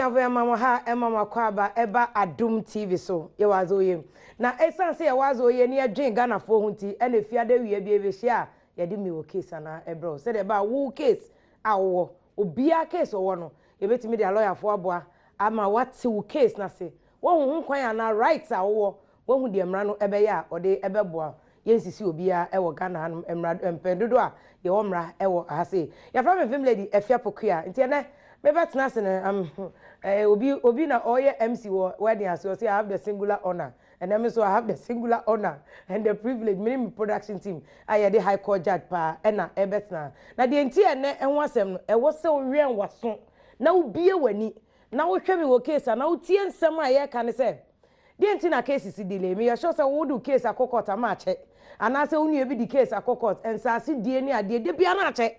Abusuafo yɛma mo ha ɛma mo akwaaba ɛba Adom TV so yɛwɔ adze oye mu. Na ɛsiane sɛ yɛwɔ adze oye ne yɛdwen Ghanafoɔ ho nti ɛna efiada awia bi yɛbɛhyia a yɛde me wɔ case anaa ɛbrɛ wo sɛdeɛ ɛbɛa wo case a wowɔ obiara case ɔwɔ no yɛbɛtumi de alɔyafoɔ aboa ama wate wo case no ase woahu ho kwan anaa rights a wowɔ woahu deɛ mmara no ɛbɛyɛ a ɔde ɛbɛboa wo. Yɛnsisi obiara wɔ Ghana hanom mmara mpɛn dodoɔ a yɛwɔ mmara wɔ ha sei. Yɛfrɛ me Vim Lady Afia Pokuaa nti ɛnɛ mebɛtena ase no obi obi na ɔyɛ MC wɔ wedding ase ɔse I have the singular honour ɛnɛ me nso I have the singular honour and the privilege me ne me production team a yɛde High Court Judge paa ɛna ɛbɛtena. Na deɛ nti a ɛnɛ ɛho asɛm no ɛwɔ sɛ wowɛn w'aso na wobue w'ani na wohwɛ me wɔ case a na wotie nsɛm a yɛreka ne sɛ Deɛn nti na case si delay? Meyɛ sure sɛ wode wo case akɔ court ama akyɛ. Anaasɛ wo nua bi de case akɔ court, nsaase die ne adeɛ, da biara na akyɛ.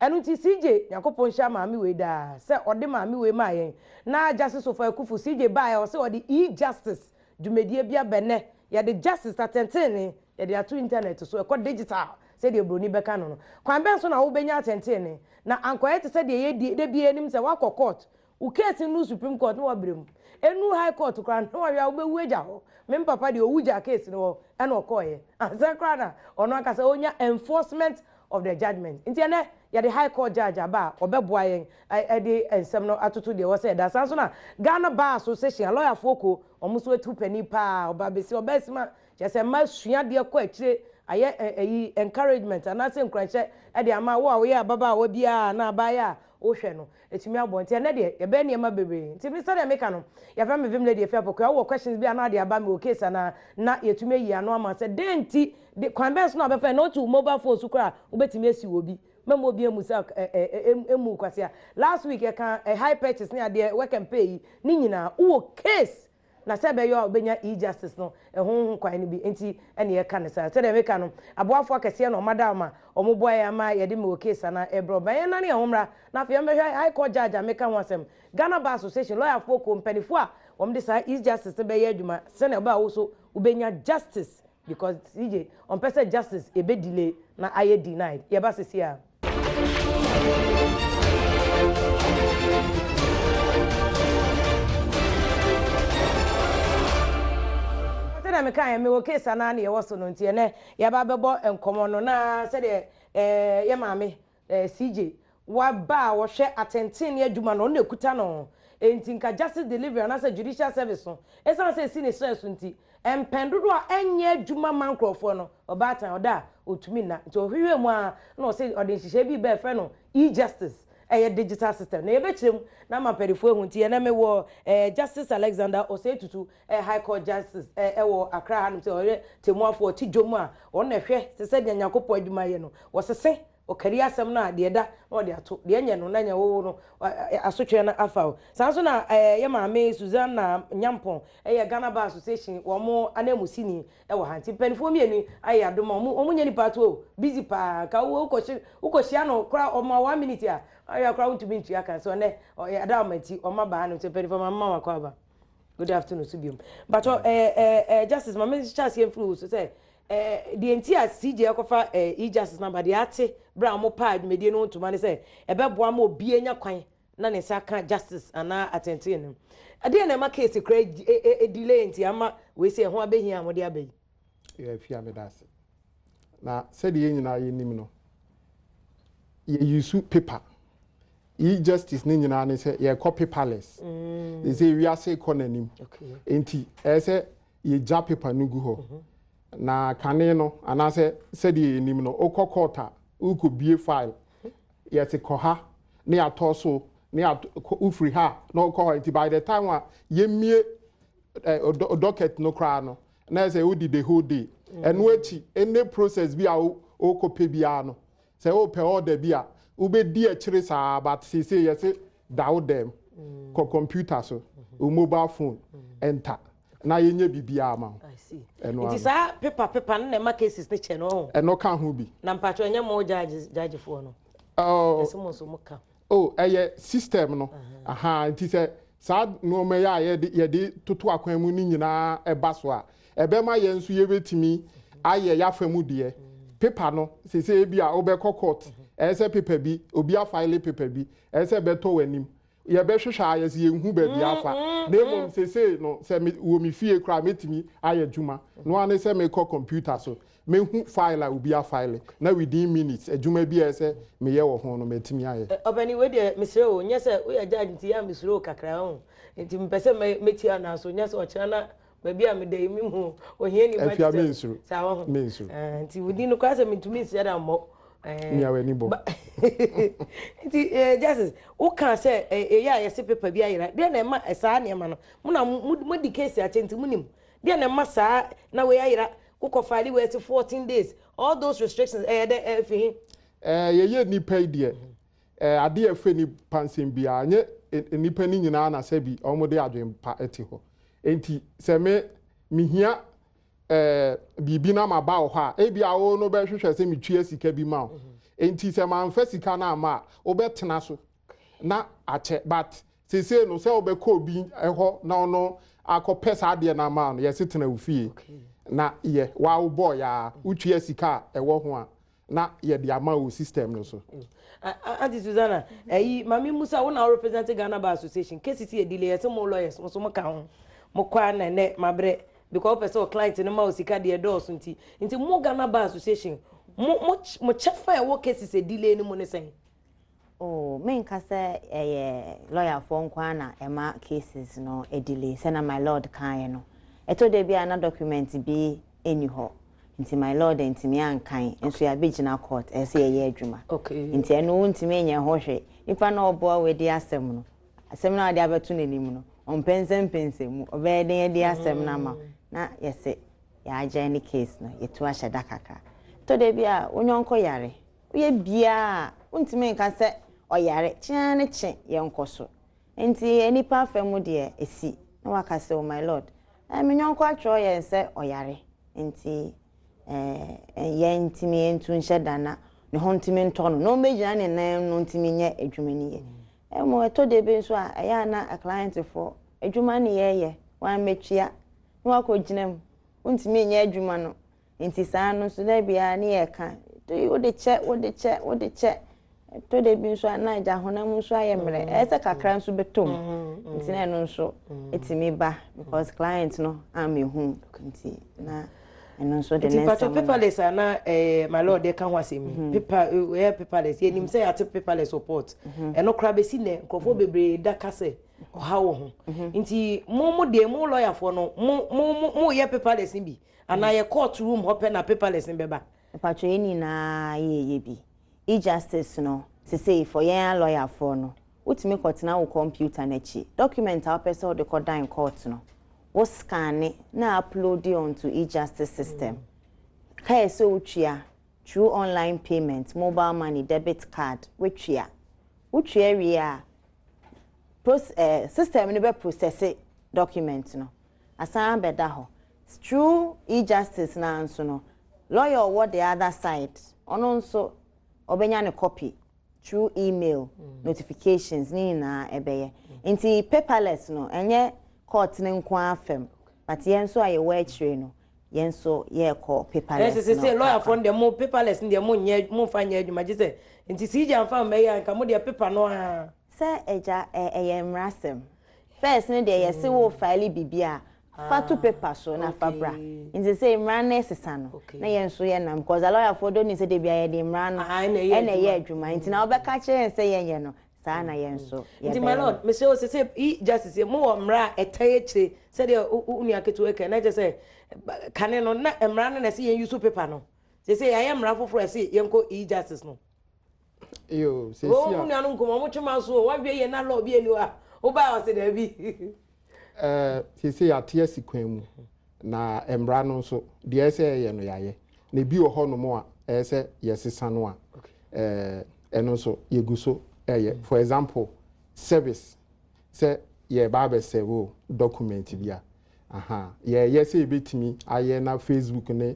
Ɛno nti CJ, Nyankopɔn nhyira maame wei daa sɛ ɔde maame wei maa yɛn. Na Justice Ofa Akuffo, CJ baeɛ ɔse ɔde e-justice dwumadie bi aba ɛnnɛ. Yɛde justice, atɛntenenee, yɛde ato internet so, ɛkɔ digital sɛdeɛ broni bɛka no no. Kwan bɛn so na wobɛnya atɛntenenee? Na ankɔyɛ te sɛ deɛ yɛdie, da biara yɛnim sɛ woakɔ court, Wo case nnuru supreme court na wabrɛ mu. Ɛnnuru high court koraa na wahwɛ a wobɛwu agya hɔ. Me mpapa deɛ owu gyaa case no hɔ ɛna ɔkɔeɛ. Ansa koraa na ɔno ankasa ɔnya enforcement of the judgement. Nti ɛnɛ yɛde high court judge aba a ɔbɛboa yɛn ɛde nsɛm no atoto deɛ ɛwɔ sɛ ɛda. Saa nso na Ghana Bar Association alɔyafoɔ kuo wɔn nso atu panin paa ɔba bɛsi ɔbaa sima kyerɛ sɛ mma sua adeɛ kɔ akyire ayɛ ɛyi encouragement anaasɛ nkuranhyɛ ɛde ama wo a woyɛ ababaawa biara anaa abaayewa a wohwɛ no ɛtumi aboa nti ɛnɛ deɛ yɛbɛyɛ nneɛma bebree nti me sɛdeɛ meka no yɛfrɛ me Vim Lady Afia Pokuaa wowɔ questions bi a na ade aba me wɔ case anaa na yɛtumi ayi ano ama sɛ dɛn nti de kwan bɛn so na wobɛfa na wote wo mobile phone so koraa wobɛtumi asi wɔ bi mɛma obi amu sɛ ɛmu kwasea last week yɛka high purchase ne adeɛ work and pay yi ne nyinaa wowɔ case Na sɛ ɛbɛyɔ a wobɛnya e-justice no ɛho ho kwan no bi nti na yɛka no saa. Sɛdeɛ meka no, aboafoɔ akɛseɛ na wɔada ama wɔboa yɛn ama yɛde mewɔ case anaa ɛbrɛ wɔn. Ma yɛnnane yɛn ho mmra na afei yɛmmɛhwɛ High Court Judge a meka ho asɛm, Ghana Bar Association, lɔyafoɔ kuo, mpaninfoɔ a wɔde saa e-justice no bɛyɛ adwuma sɛdeɛ ɛbɛyɛ a wo nso wobɛnya justice Because CJ ɔmpɛ sɛ justice ɛbɛ delay na ayɛ denied. Yɛba sisi a. Sɛdeɛ mekaeɛ mewɔ case anaa ne yɛwɔ so no nti ɛnɛ yɛaba abɛbɔ nkɔmmɔ no na sɛdeɛ yɛ maame CJ, waba a ɔhwɛ atɛntrenee adwuma no, ɔno na ekuta no. Enti nka justice delivery anaasɛ judicial service no, esiane sɛ esi ne srɛ so nti, mpɛn dodoɔ a ɛnyɛ adwuma mma nkurɔfoɔ no, ɔbaatan, ɔda a, ɔtumi nna. Nti ɔhwehwɛɛ mu ara na ɔse ɔde nhyehyɛe bi reba a yɛfrɛ no e-justice, ɛyɛ digital system. Na yɛbɛkyerɛ mu na ama mpanimfoɔ ahu. Nti ɛnnɛ mewɔ Justice Alexander Osei Tutu, High Court Justice wɔ Accra hanom sɛ ɔyɛ tɛmmuafoɔ, ɔte dwom a, ɔno na ɛhwɛ te sɛ deɛ Nyankopɔn adwuma yɛ no, wɔsese Ɔkari asɛm no a, deɛ ɛda na ɔde ato, deɛ ɛnyɛ no na ɛnyɛ wo no asotweɛ no afa wo. Saa nso na yɛ maame Susanna Nyampong yɛ Ghana Bar Association wɔn ananmusini wɔ ha. Nti mpaninfoɔ mmienu yi ayɛ adom a wɔn nyɛ nipa ato o, busy paa. Nka wo wokɔhyia no koraa ɔma one minute a, ayɛ a koraa wontumi ntua ka. So ɛnɛ Adaoma nti wɔn aba ha nom. Nti mpaninfoɔ ma mema wɔn akwaaba. Good afternoon so biom. Mpakyɛw Justice ma menhyɛ aseɛ mfiri wo so sɛ Eh, deɛ nti a CJ akɔfa eh, e-justice number deɛ ate berɛ a wɔpaa dwumadie no ho ntoma ne sɛ ɛbɛboa ma obi anya kwan na ne nsa aka justice anaa atɛntene no. Ɛdeɛn na ɛma case koraa delay nti ama wei sɛ ɛho abɛhia a wɔde aba yi? Yɛ afia meda ase. Na sɛdeɛ yɛn nyinaa yɛnim no, yɛyusu paper. E-justice ne nyinaa ne sɛ yɛkɔ paperless. Mm. Sɛ wiase kɔ n'anim. Nti ɛyɛ sɛ yɛgya paper no gu hɔ. Na kane no, anaasɛ sɛdeɛ yɛnim no, wokɔ court a, wokɔbue file, yɛse kɔ ha, na yɛatɔ so, na yɛatɔ, wofiri ha a, na wokɔ hɔ. Nti by the time a yɛmmue eh, docket no koraa no, na ɛsɛ wodi the whole day. Ɛno akyi, any process bi a wokɔpɛ biara no, Sɛ wopɛ order bi a, wobɛdi akyire saa but seesei yɛse da wo dɛm, kɔ computer so, wo mobile phone, enter na yɛnyɛ biribiara ma wo. I see. Ɛno Nti ano. saa paper paper no na ɛma cases no kyɛ no ɔho? Ɛno ka ho bi. Na mpakyɛw ɛnyɛ mo judges judgefoɔ no? Oh. Yɛse mo nso mo ka. Oh, ɛyɛ system no. Ahaa, nti sɛ saa nnoɔma yi a yɛde yɛde toto akwan mu no nyinaa ɛba so a, ɛbɛma yɛn nso yɛbɛtumi ayɛ yɛafa mu deɛ. Paper no, seesei ebi a wobɛkɔ court, ɛyɛ sɛ paper bi, obi afaele paper bi, ɛyɛ sɛ ɛbɛtɔ w'anim. Yɛbɛhwehwɛ a, yɛsɛ yɛnhu baabi afa. Na mmom sesei no, sɛ me wɔ me fie koraa, mɛtumi ayɛ adwuma no ara ne sɛ mekɔ computer so, mehu file a obi afile, na within minutes adwuma bi a ɛsɛ meyɛ wɔ ho no, matumi ayɛ. Ɔpani, wei deɛ mesrɛ o, nyɛ sɛ woyɛ judge nti yɛ a mesuro wo kakra ho, nti mepɛ sɛ mɛtia anaa so, nyɛ sɛ ɔkyena na baabi a meda yi mehu ohiani ba te sɛ mensuro. Saa wɔ ho. Mensuro. Nti wo din no koraa sɛ mentumi nsia da mmɔ. Mia w'ani bɔ. Nti Justice, woka sɛ ɛyɛ a yɛse paper bi ayera, deɛ na ɛma saa nneɛma no, mo na modi case akyɛ nti monim deɛ na ɛma saa na wei ayera, wokɔ file wei ɛte 14 days, all those restrictions ɛyɛ dɛ ɛfi he? Yɛyɛ nnipa yi deɛ, adeɛ ɛfɛ nipa nsɛm biara, nyɛ nnipa no nyinaa na sɛ bi wɔn de adwene pa te hɔ. Nti sɛ me mehia biribi na ma ba wɔ hɔ a, ebi a wo no bɛhwehwɛ sɛ metua sika bi ma wo. Nti sɛ mamfa sika no ama a, wobɛtena so na akyɛ. But seesei no, sɛ wobɛkɔ obi hɔ na ɔno akɔpɛ saa adeɛ no ama no, yɛse tena wo fie na yɛ wa wobɔɔ yɛ a, wotua sika a ɛwɔ ho a, na yɛde ama wo system no so. Auntie Susanna, ɛyi Mame Musa, wo na wo represent Ghana Bar Association. Cases yɛ delay, yɛsɛ mo lawyers, mo so mo ka ho. Mo kɔ a na ɛnɛ mabrɛ because wopɛ sɛ o client no ma wo sika deɛ dɔɔso nti. Nti mo Ghana Bar Association, mo mo mo kyɛfa a ɛwɔ cases yɛ delay no mu ne sɛn? Oh, menka sɛ ɛyɛ lawyerfoɔ nko ara na ɛma cases no delay, sɛ na my lord kaeɛ no. Ɛtɔ da bi a na document bi ɛni hɔ. Nti my lord ntumi ankan nso yɛabɛgyina court ɛsɛ sɛ yɛyɛ adwuma. Nti ɛno wontumi nyɛ ho hwee. Nipa na ɔboa wo adi asɛm no, asɛm no a wɔde abɛto n'anim no, ɔmpɛnsɛmpɛnsɛm mu, ɔbɛyɛ den adi asɛm no ama wo. Na yɛsɛ yɛagyae ne case no, yɛtu ahyɛ da kakra. Ɛtɔ da bi a wo nyɔnko yare, woyɛ biara a wontumi nka sɛ ɔyare, kyea ne kye yɛnkɔ so. Nti nipa afa mu deɛ ɛsi na waka sɛ, oh my lord, me nyɔnko atwerɛ yɛn sɛ ɔyare, nti yɛn ntumi yɛntu nhyɛ da na ne ho ntumi ntɔ no na ɔmmɛgyina ne nan no ntumi nyɛ adwuma no yie. Ɛmo ɛtɔ da bi nso a ɛyɛ a na clientfoɔ adwuma ne yɛyɛ wɔammɛtua na wakɔgyina mu, wontumi nyɛ adwuma no. Nti saa no nso da biara ne yɛka wode kyɛ, wode kyɛ, wode kyɛ. Ɛtɔ da bi nso a na agya honam nso ayɛ mmerɛ, ɛyɛ sɛ kakra nso bɛtɔ mu, nti na ɛno nso ɛtumi ba because client no ammɛhu, nti na ɛno nso de ne Nti patro nsɛm. Paperless ana my lord de ka ho asɛm yi, paper ɛyɛ paperless, yɛnim sɛ yɛate paperless support, ɛno koraa bɛsi nɛ nkurɔfoɔ bebree da ka sɛ ɔha wɔ ho. Nti mo deɛ, mo lawyerfoɔ no, mo yɛ paperless ni bi anaa yɛ court room hɔ pɛ na paperless ni bɛba? Mpatro, yɛn nyinaa yɛyɛ bi. E-justice no sesei for yɛn a lawyerfoɔ no, wotumi kɔtena wo computer n'akyi, document a wopɛ sɛ wode kɔdan court no, wo scan na upload onto e-justice system. Kae sɛ wotua through online payment, mobile money, debit card, wotua, wotua wie a, system no bɛ process document no asan abɛda hɔ through e-justice. Na nso no, lawyer ɔwɔ the other side, ɔno nso ɔbɛnya ne copy through email notifications ne nyinaa ɛbɛyɛ. Nti paperless no, ɛnyɛ court ne nko afɛm, but yɛn nso a yɛwɔ akyire no, yɛn nso yɛrekɔ paperless. Ɛsɛ sɛ lɔyafoɔ no deɛ, mo paperless no deɛ, mo nyɛ, mo nfa nyɛ adwuma, gye sɛ nti si gya nfa mbɛyɛ a nka mo deɛ paper no a. Sɛ ɛgya ɛyɛ mmara first no deɛ, yɛsi wo file bibi a, fa to paper so na fa bra. Nti sɛ mmara no ɛsesa no, na yɛn nso yɛ nam because alɔyafoɔ do ni sɛ debi a yɛde mmara no ɛna ɛyɛ adwuma, nti na wɔbɛka kyerɛ yɛn sɛ yɛnyɛ no saa na yɛn nso yɛbɛyɛ. Nti my lord, mesɛ o sɛ e justice mo wɔ mmara a ɛtɛ akyire sɛdeɛ wo nua ketewa kan na kyerɛ sɛ kane no na mmara no na ɛsɛ yɛn use paper no, sɛ yɛayɛ mmara foforɔ ɛsɛ yɛnkɔ e justice no. Yo, sɛ si a wɔn nua no nkɔmɔ wɔn twema so wɔahwɛ yɛ na law bi ani hɔ a wobaa ɔsɛ daabi. Sese yɛate asi kwan mu na mmara no nso deɛ ɛsɛ yɛyɛ no yɛayɛ, na ebi wɔ hɔnom a ɛyɛ sɛ yɛsesa no a, ɛno nso yɛgu so ɛyɛ. For example, service sɛ yɛba abɛsɛve o document bi a, aha yɛyɛ sɛ yɛbɛtumi ayɛ na Facebook ne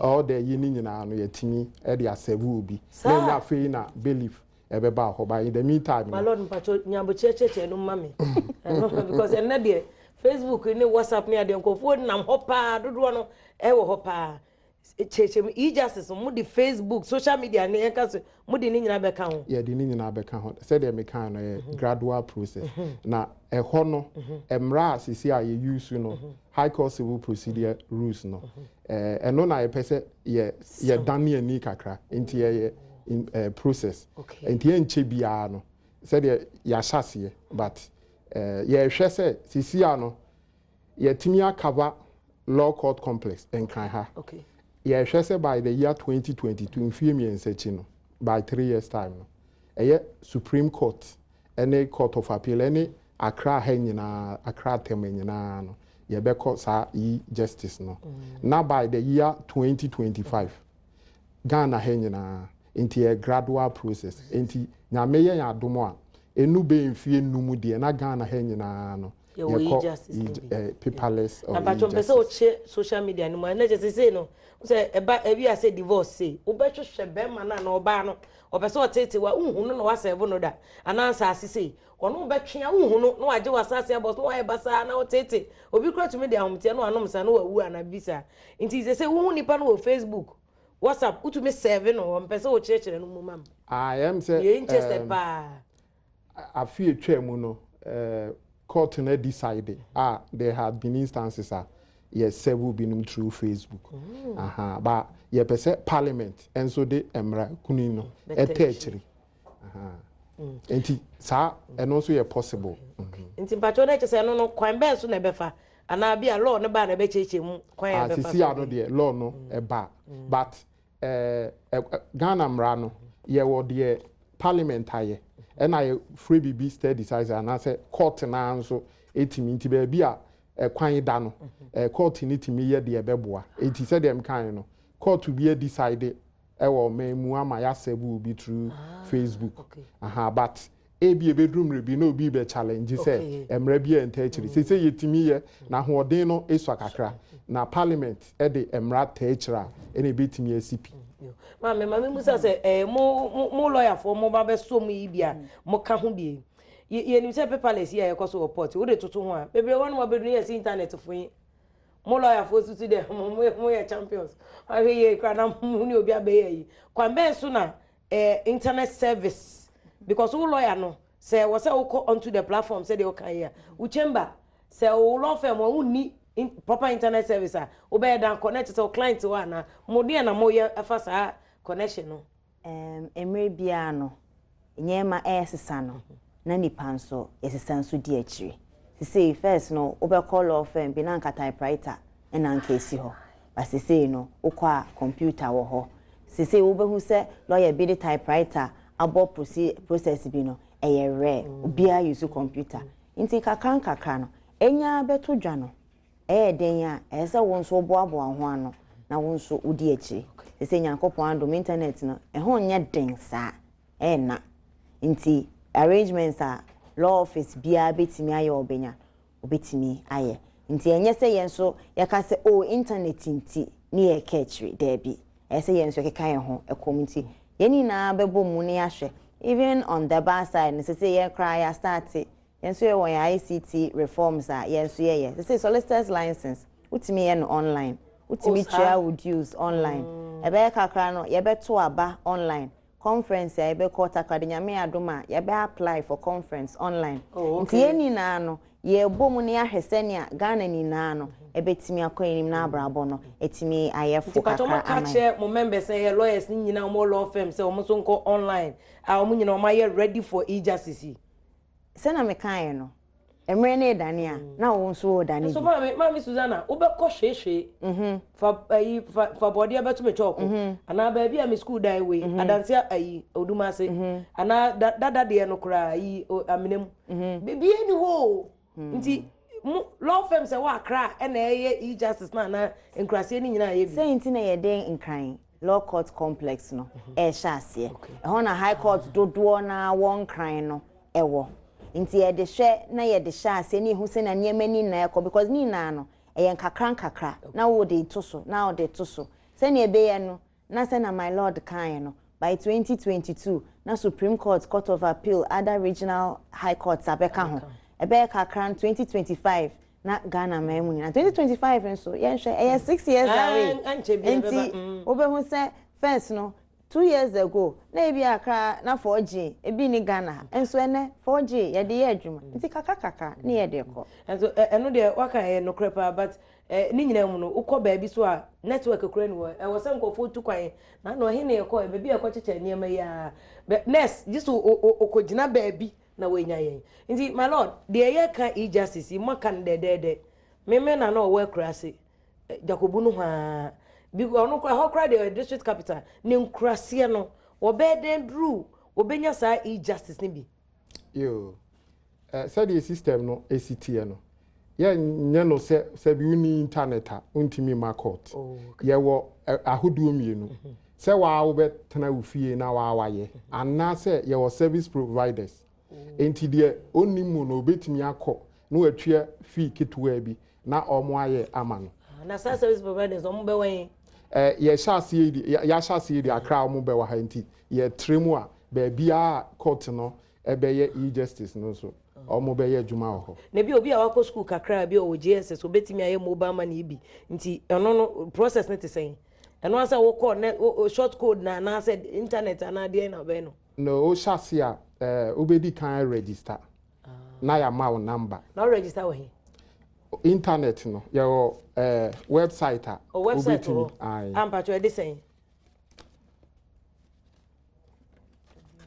all the yi ne nyinaa no, yɛtumi ɛde asɛve obi na ɛnyɛ afei na bailiff ɛbɛba hɔ. But in the meantime, my lord, mpatso nyabokyerɛkyerɛkyerɛ no ma me because ɛnɛ deɛ, Facebook ne WhatsApp ne adeɛ, nkurɔfoɔ nam hɔ paa, dodoɔ no ɛwɔ hɔ paa. Kyerɛkyerɛ mu, e-justice no, mode Facebook, social media ne yɛnka so, mode ne nyinaa bɛka ho? Yɛde ne nyinaa bɛka ho. Sɛdeɛ mekae no, ɛyɛ gradual process. Na ɛhɔ no, mmara a sisi a yɛ use no, High Court Civil Procedure Rules no, ɛno na yɛpɛ sɛ yɛ yɛdane ani kakra. Nti ɛyɛ process. Nti ɛnkyɛ biara no, sɛdeɛ yɛahyɛ aseɛ, but yɛrehwɛ sɛ sisi a no, yɛtumi acover Law Court Complex Nkran ha. Yɛrehwɛ sɛ by the year 2022, mfie 3 akyi no, by 3 years time no, ɛyɛ Supreme Court ɛne Court of Appeal ɛne Accra ha nyinaa, Accra, Tema nyinaa no, yɛbɛkɔ saa e-justice no. Na by the year 2025, Ghana ha nyinaa. Nti yɛ gradual process. Nti Nyame yɛ yɛn adom a, enu bɛ mfie 5 deɛ na Ghana ha nyinaa no yɛkɔ paperless. Or e-justice. Mpɛ sɛ wokyɛ social media no mu a, ɛnɛ kyɛ sɛ no sɛ ɛba ebi a sɛ divorce sei, wobɛhwehwɛ bɛrima no ana ɔbaa no, ɔpɛ sɛ ɔtete wa, wohu no na waserve no da, anaa nsase sei, ɔno wobɛtwe a, wohu no na wagye w'asase abɔ so na wayɛ basaa na wotete obi kora tumi de ahometeɛ na wanom sa na wawu anaa bibi saa. Nti sɛ wohu nipa no wɔ Facebook, WhatsApp, wotumi serve no, ɔmpɛ sɛ wokyerɛkyerɛ no mu ma m. Ayɛm sɛ yɛ interested paa. Afe etwa mu no, court no decide a, there have been instances a yɛ serve binom through Facebook. Aha, ba yɛpɛ sɛ Parliament nso de mmara kuni no ɛtɛ akyiri. Nti saa ɛno nso yɛ possible. Nti mpatwɛ no, kyɛ sɛ ɛno no, kwan bɛn so na ɛbɛfa, anaa bi a law no ba na ɛbɛkyerɛkyerɛ mu kwan a ɛbɛfa? Sisi ano deɛ, law no ɛba, but Ghana mmara no, yɛwɔ deɛ Parliament ayɛ, ɛna yɛfrɛ biribi stare decisis, anaasɛ court naa nso ɛtumi. Nti baabi a ɛkwan da no, court no tumi yɛ deɛ ɛbɛboa. Nti sɛdeɛ mkae no, court bi decide ɛwɔ ɔman mu ama yɛaserve obi through Facebook. Aha, but ebi ebeduru mmerɛ bi na obi bɛ challenge sɛ mmerɛ bi yɛ nta akyiri sese yɛtumi yɛ na ahoɔden no esua kakra, na Parliament ɛde mmara ta akyire a, ɛna ebetumi asi pi. Maame, maame musa sɛ mo lɔyafoɔ, mo ba bɛ so mu yi bi a mo ka ho bi, yɛnim sɛ paperless yi a yɛkɔ so wɔ port, wode toto ho a, bebree wɔn mo abɛduru yɛ si internet fo yi, mo lɔyafoɔ susu dɛ mo yɛ champions. Ahwɛ yie kora na mo ne obi abɛyɛ yi. Kwan bɛn so na internet service, because wo lawyer no, sɛ wɔ sɛ wokɔ onto the platform sɛdeɛ woka yi a, wo chamber, sɛ wo law firm wɔ wonni proper internet service a, wobɛyɛ dan kɔ na kyerɛ sɛ wo client wɔ anaa mo deɛ na moyɛ ɛfa saa connection no? Mmerɛ biara no, nneɛma ɛresesa no na nipa nso yɛsesa nso di akyire. Sisei, first no, wobɛkɔ law firm bi na nka typewriter ɛna nka esi hɔ, ba sisei no, wokɔ a, computer wɔ hɔ. Sisei wobɛhu sɛ lawyer bi de typewriter abɔ process bi no, ɛyɛ rare. Obiara use computer. Nti kakra nkakra no, enya bɛto dwa no, ɛyɛ den a ɛyɛ sɛ wo nso woboaboa ho ano na wo nso wodi akyire. Sɛ Nyankopɔn adom, internet no ɛho nyɛ den saa, ɛɛna nti arrangements a law office biara bɛtumi ayɛ, ɔbɛnya obɛtumi ayɛ. Nti ɛnyɛ sɛ yɛn nso yɛka sɛ, oh, internet nti ne yɛka akyire. Daabi, ɛyɛ sɛ yɛn nso yɛkeka yɛn ho ɛkɔm. Nti yɛn nyinaa bɛbɔ mu ne yɛahwɛ. Even on the bar side no, sɛ yɛn koraa yɛ start, yɛn nso yɛwɔ yɛn ICT reforms a yɛn nso yɛyɛ. Sɛ solicitors license, wotumi yɛ no online, wotumi tua wo dues online. Ɛbɛyɛ kakra no, yɛbɛto aba online, conference a yɛbɛkɔ Takoradi, Nyame adom a, yɛbɛ apply for conference online. Nti yɛn nyinaa no, yɛbɔ mu ne yɛahwɛ sɛnea Ghana nyinaa no ɛbɛtumi akɔ anim na abrabɔ no ɛtumi ayɛ fo kakra ama. Nti kyerɛ mo members, ɛyɛ lawyers ne nyinaa, wɔn law firm, sɛ wɔn nso nkɔ online a, wɔn nyinaa wɔn ayɛ ready for e-justice yi? Sɛna mekaeɛ no, mmerɛ no ɛdane a, na wo nso wɔdane. So maame, maame Susanna, wobɛkɔ hwehwee fa ayi fa bɔdeɛ bɛto me kyɔɔko, anaa baabi a me school dan wei adanse ayi Odumase, anaa dada deɛ no koraa ayi amena mu, biribi ni hɔ o. Nti mo law firm sɛ wɔ Akra ɛna ɛyɛ e-justice na anaa nkuraseɛ no nyinaa yɛ bi? Sɛ nti na yɛde Nkran Law Court Complex no ɛrehyɛ aseɛ. Ɛhɔ na High Court dodoɔ na wɔ Nkran no ɛwɔ. Nti yɛde hwɛ na yɛde hyɛ aseɛ ne ehu sɛ na nneɛma ni nyinaa ɛkɔ, because ne nyinaa no ɛyɛ nkakra nkakra na wɔde to so na wɔde to so sɛnea ɛbɛyɛ no, na sɛ na my lord kan no, by 2022 na Supreme Court, Court of Appeal, other regional high courts abɛka ho. Ɛbɛyɛ kakra no, 2025. Na Ghana man mu nyinaa. 2025 nso yɛnhwɛ, ɛyɛ 6 years away. Ɛnkyɛ bi nti ɛbɛba. Wobɛhu sɛ first no, 2 years ago, na ebi akra na 4G ebi ni Ghana ha, nso ɛnɛ 4G yɛde yɛ adwuma, nti kakra kakra ne yɛde kɔ. Nso ɛno deɛ waka yɛ nokorɛ paa, but ne nyinaa mu no, wokɔ baabi so a network kura ni hɔ, ɛwɔ sɛ nkurɔfoɔ tu kwan na ɔhe ne yɛkɔ baabi a yɛkɔ kyekyɛ nneɛma yi a bɛ nurse gye so ɔkɔgyina baabi na wɔanya yɛn. Nti my lord, deɛ yɛka e-justice yi, moaka no dɛdɛɛdɛ. Meme na ɔwɔ akuraase Jakobu no hwaa bi, ɔno kora hɔ kora deɛ ɔyɛ district capital ne nkuraseɛ no, wɔbɛyɛ dɛn duru wɔbɛnya saa e-justice no bi? Yo, sɛdeɛ system no esi teɛ no, yɛnyɛ no sɛ sɛbi wonni internet a wontumi ma court. Yɛwɔ ahodoɔ mmienu sɛ waa wobɛtena wo fie na waa wayɛ, anaasɛ yɛwɔ service providers. Nti deɛ ɔnnim mu no, obɛtumi akɔ na watua fee ketewa bi na ɔmo ayɛ ama no. Ah, na saa service providers, ɔmo bɛwɔ yɛn? Yɛhyɛ aseɛ yi de yɛahyɛ aseɛ yi de Akra a ɔmo bɛwɔ ha, nti yɛtrɛ mu a baabiara a court no ɛbɛyɛ e-justice no nso, ɔmo bɛyɛ adwuma wɔ hɔ. Na bi obi a wakɔ school kakra bi a ɔwɔ JSS, obetumi ayɛ mobile money yi bi? Nti ɛno no process ne te sɛn? Ɛno asɛ wokɔ ne short code na anaasɛ internet anaa deɛ na ɔbɛyɛ no? Na wohyɛ ase a, wobɛdi kan register na yɛama wo number. Na wo register wɔ he? Internet no, yɛwɔ website a O website wɔ wobɛtumi hɔ? Ampatwɛ, ɛde sɛn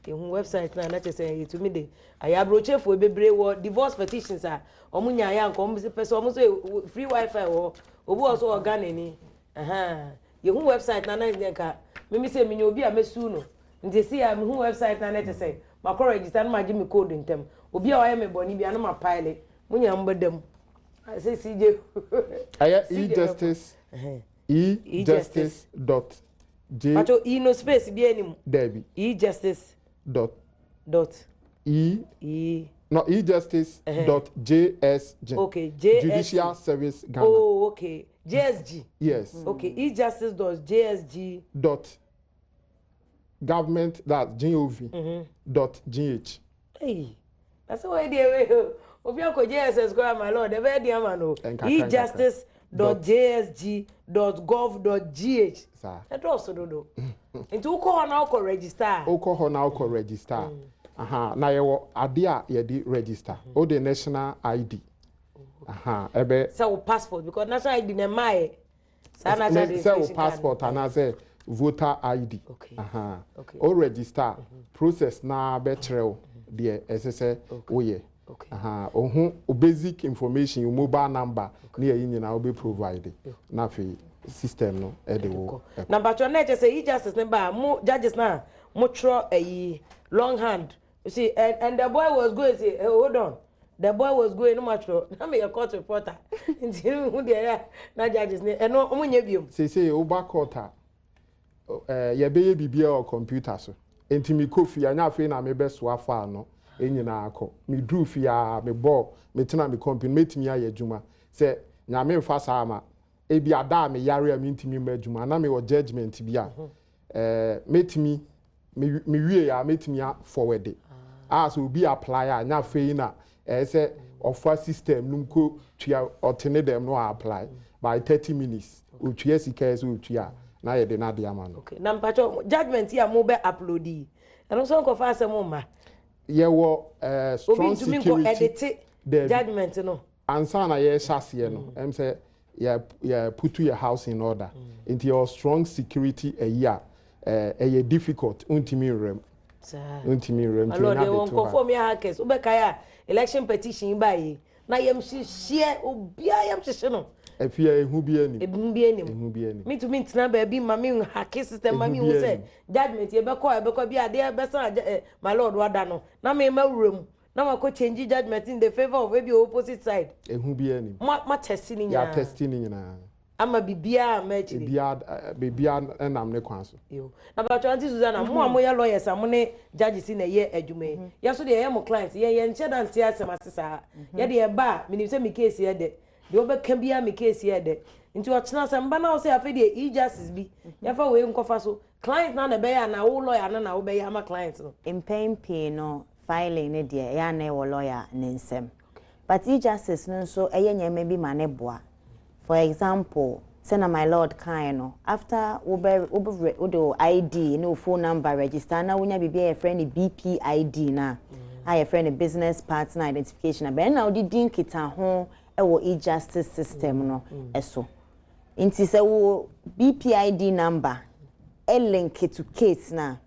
ehu website na kyerɛ sɛ yɛtumi de ayɛ. Aburokyefoɔ bebree wɔ divorce petitions a ɔmo nya ayɛ anka ɔmo pɛ sɛ ɔmo nso free wifi wɔ hɔ. Obi wɔ so wɔ Ghana ni. Yɛhu website na yɛ nka mimi sɛ minya obi a mɛsu no, nti esi a mihu website na kyerɛ sɛ makɔ register na magye mi code ntɛm. Obi a wayɛ mi bɔnne bi a na ma file mo nyinaa mo bɛda mu sɛ CJ. Ɛyɛ e-justice, e-justice dot j. Pato e no space bi anim? Dabi. E-justice. Dot. Dot. E. E. No, e-justice dot jsg. Okay, JSG. Judicial Service Ghana. Oh, okay, JSG. Yes. Okay, e-justice dot JSG. Dot government, that's gov, dot gh. Hey, na sɛ wɔyɛ deɛ wei obi akɔ JSS kora, my lord, ɛbɛyɛ deɛ ama no. Nkakra. E-justice dot jsg dot gov dot gh. Saa. Ɛdɔɔso dodo, nti wokɔ hɔ na wokɔ register a. Wokɔ hɔ na wokɔ register aha, na yɛwɔ adeɛ a yɛde register, wode national ID aha ɛbɛ. Sɛ wo passport, because national ID na ɛma yɛ saa national sɛ wo identification card. Passport anaasɛ voter ID. Aha. O register, process na bɛkyerɛ wo deɛ ɛsɛ sɛ woyɛ. Aha, ohun o basic information, o mobile number ne yɛyi nyinaa wobɛ provide, na afei system no ɛde wo. Na mpatwɛ, na ɛkyɛ sɛ e-justice ne ba a, mo judges na mo twerɛ ɛyi long hand, you see, and the boy was going, say, "Hey, hold on, the boy was going," no ma twerɛ na meyɛ court reporter, nti hu deɛ ɛyɛ na judges ne ɛno ɔmo nyɛ biom. Seesei woba court a, yɛbɛyɛ biribiara wɔ computer so, nti mekɔ fie anya afei na mebɛsoa file no nyinaa kɔ. Meduru fie a, mebɔ metena me computer, mɛtumi ayɛ adwuma. Sɛ Nyame mfa saa ma ebi ada a meyare a mentumi mma adwuma na mewɔ judgement bi a, mɛtumi mewie a mɛtumi a forward a sɛ obi apply a, nya afei na ɛyɛ sɛ ɔfa system no mu kɔ tua, ɔte ne dɛm no a apply by 30 minutes, otua sika yɛ sɛ otua a, na yɛde n'ade ama no. Okay, na mpatwɛ, judgement yi a mo bɛ upload yi, ɛno nso nkɔfa asɛm mma? Yɛwɔ strong obi ntumi nkɔ security. Edit Dabi. judgement no? Ansa na yɛhyɛ aseɛ no, ɛm sɛ yɛ put yɛ house in order, nti yɛwɔ strong security ɛyi a ɛyɛ difficult, ntumi nwuram. Saa. Ntumi nwuram, nti Alɔ nya deɛ wɔn de to ha. nkɔfoɔ mi hackers, wobɛkae a election petition yi ba yi na yɛm hyehyɛ obiara, yɛm hyehyɛ no. Efie ehu bi anim. Ebi bi anim. Ehu bi anim. Mitumi ntena baabi ma mi hack system ma mi Ehu hu bi sɛ anim. Judgement yɛbɛkɔ yɛbɛkɔ bi adeɛ bɛsan agya my lord wada no na mi ma wura mu na ma kɔ change judgement in the favour of ebi opposite side. Ehu bi anim. Ma test ne Yɛ nyinaa? Test ne nyinaa. Ama biribiara ama akyire? Biribiara ɛnam ne kwan so. Yo, na bàtò Aunty Susanna, mo a moyɛ lawyers a mo ne judges na ɛyɛ adwuma yi, yɛ so deɛ ɛyɛ mo client, yɛ nhyɛ da nte asɛm ase saa. Yɛ deɛ ɛba a, menim sɛ mi case yɛ dɛ deɛ ɔbɛka biara, mi case yɛ dɛ, nti ɔkyena sɛ mba na ɔsɛ afei deɛ e-justice bi yɛfa wei nkɔfa so, client na ɛbɛyɛ ana wo lawyer na wobɛyɛ ama client no? Mpɛn pii no, filing ne deɛ ɛyɛ ana ɛwɔ lawyer ne nsam. But e-justice no nso ɛyɛ nneɛma bi ma ne boa. For example, sɛna my lord kae no, after wobɛ wobɛ wode wo ID ne wo phone number register na wonya biribi a yɛfrɛ no BPID no a yɛfrɛ no business partner identification number, ɛno na wode di nkitaho wɔ e-justice system no so. Nti sɛ wo BPID number link to case no a,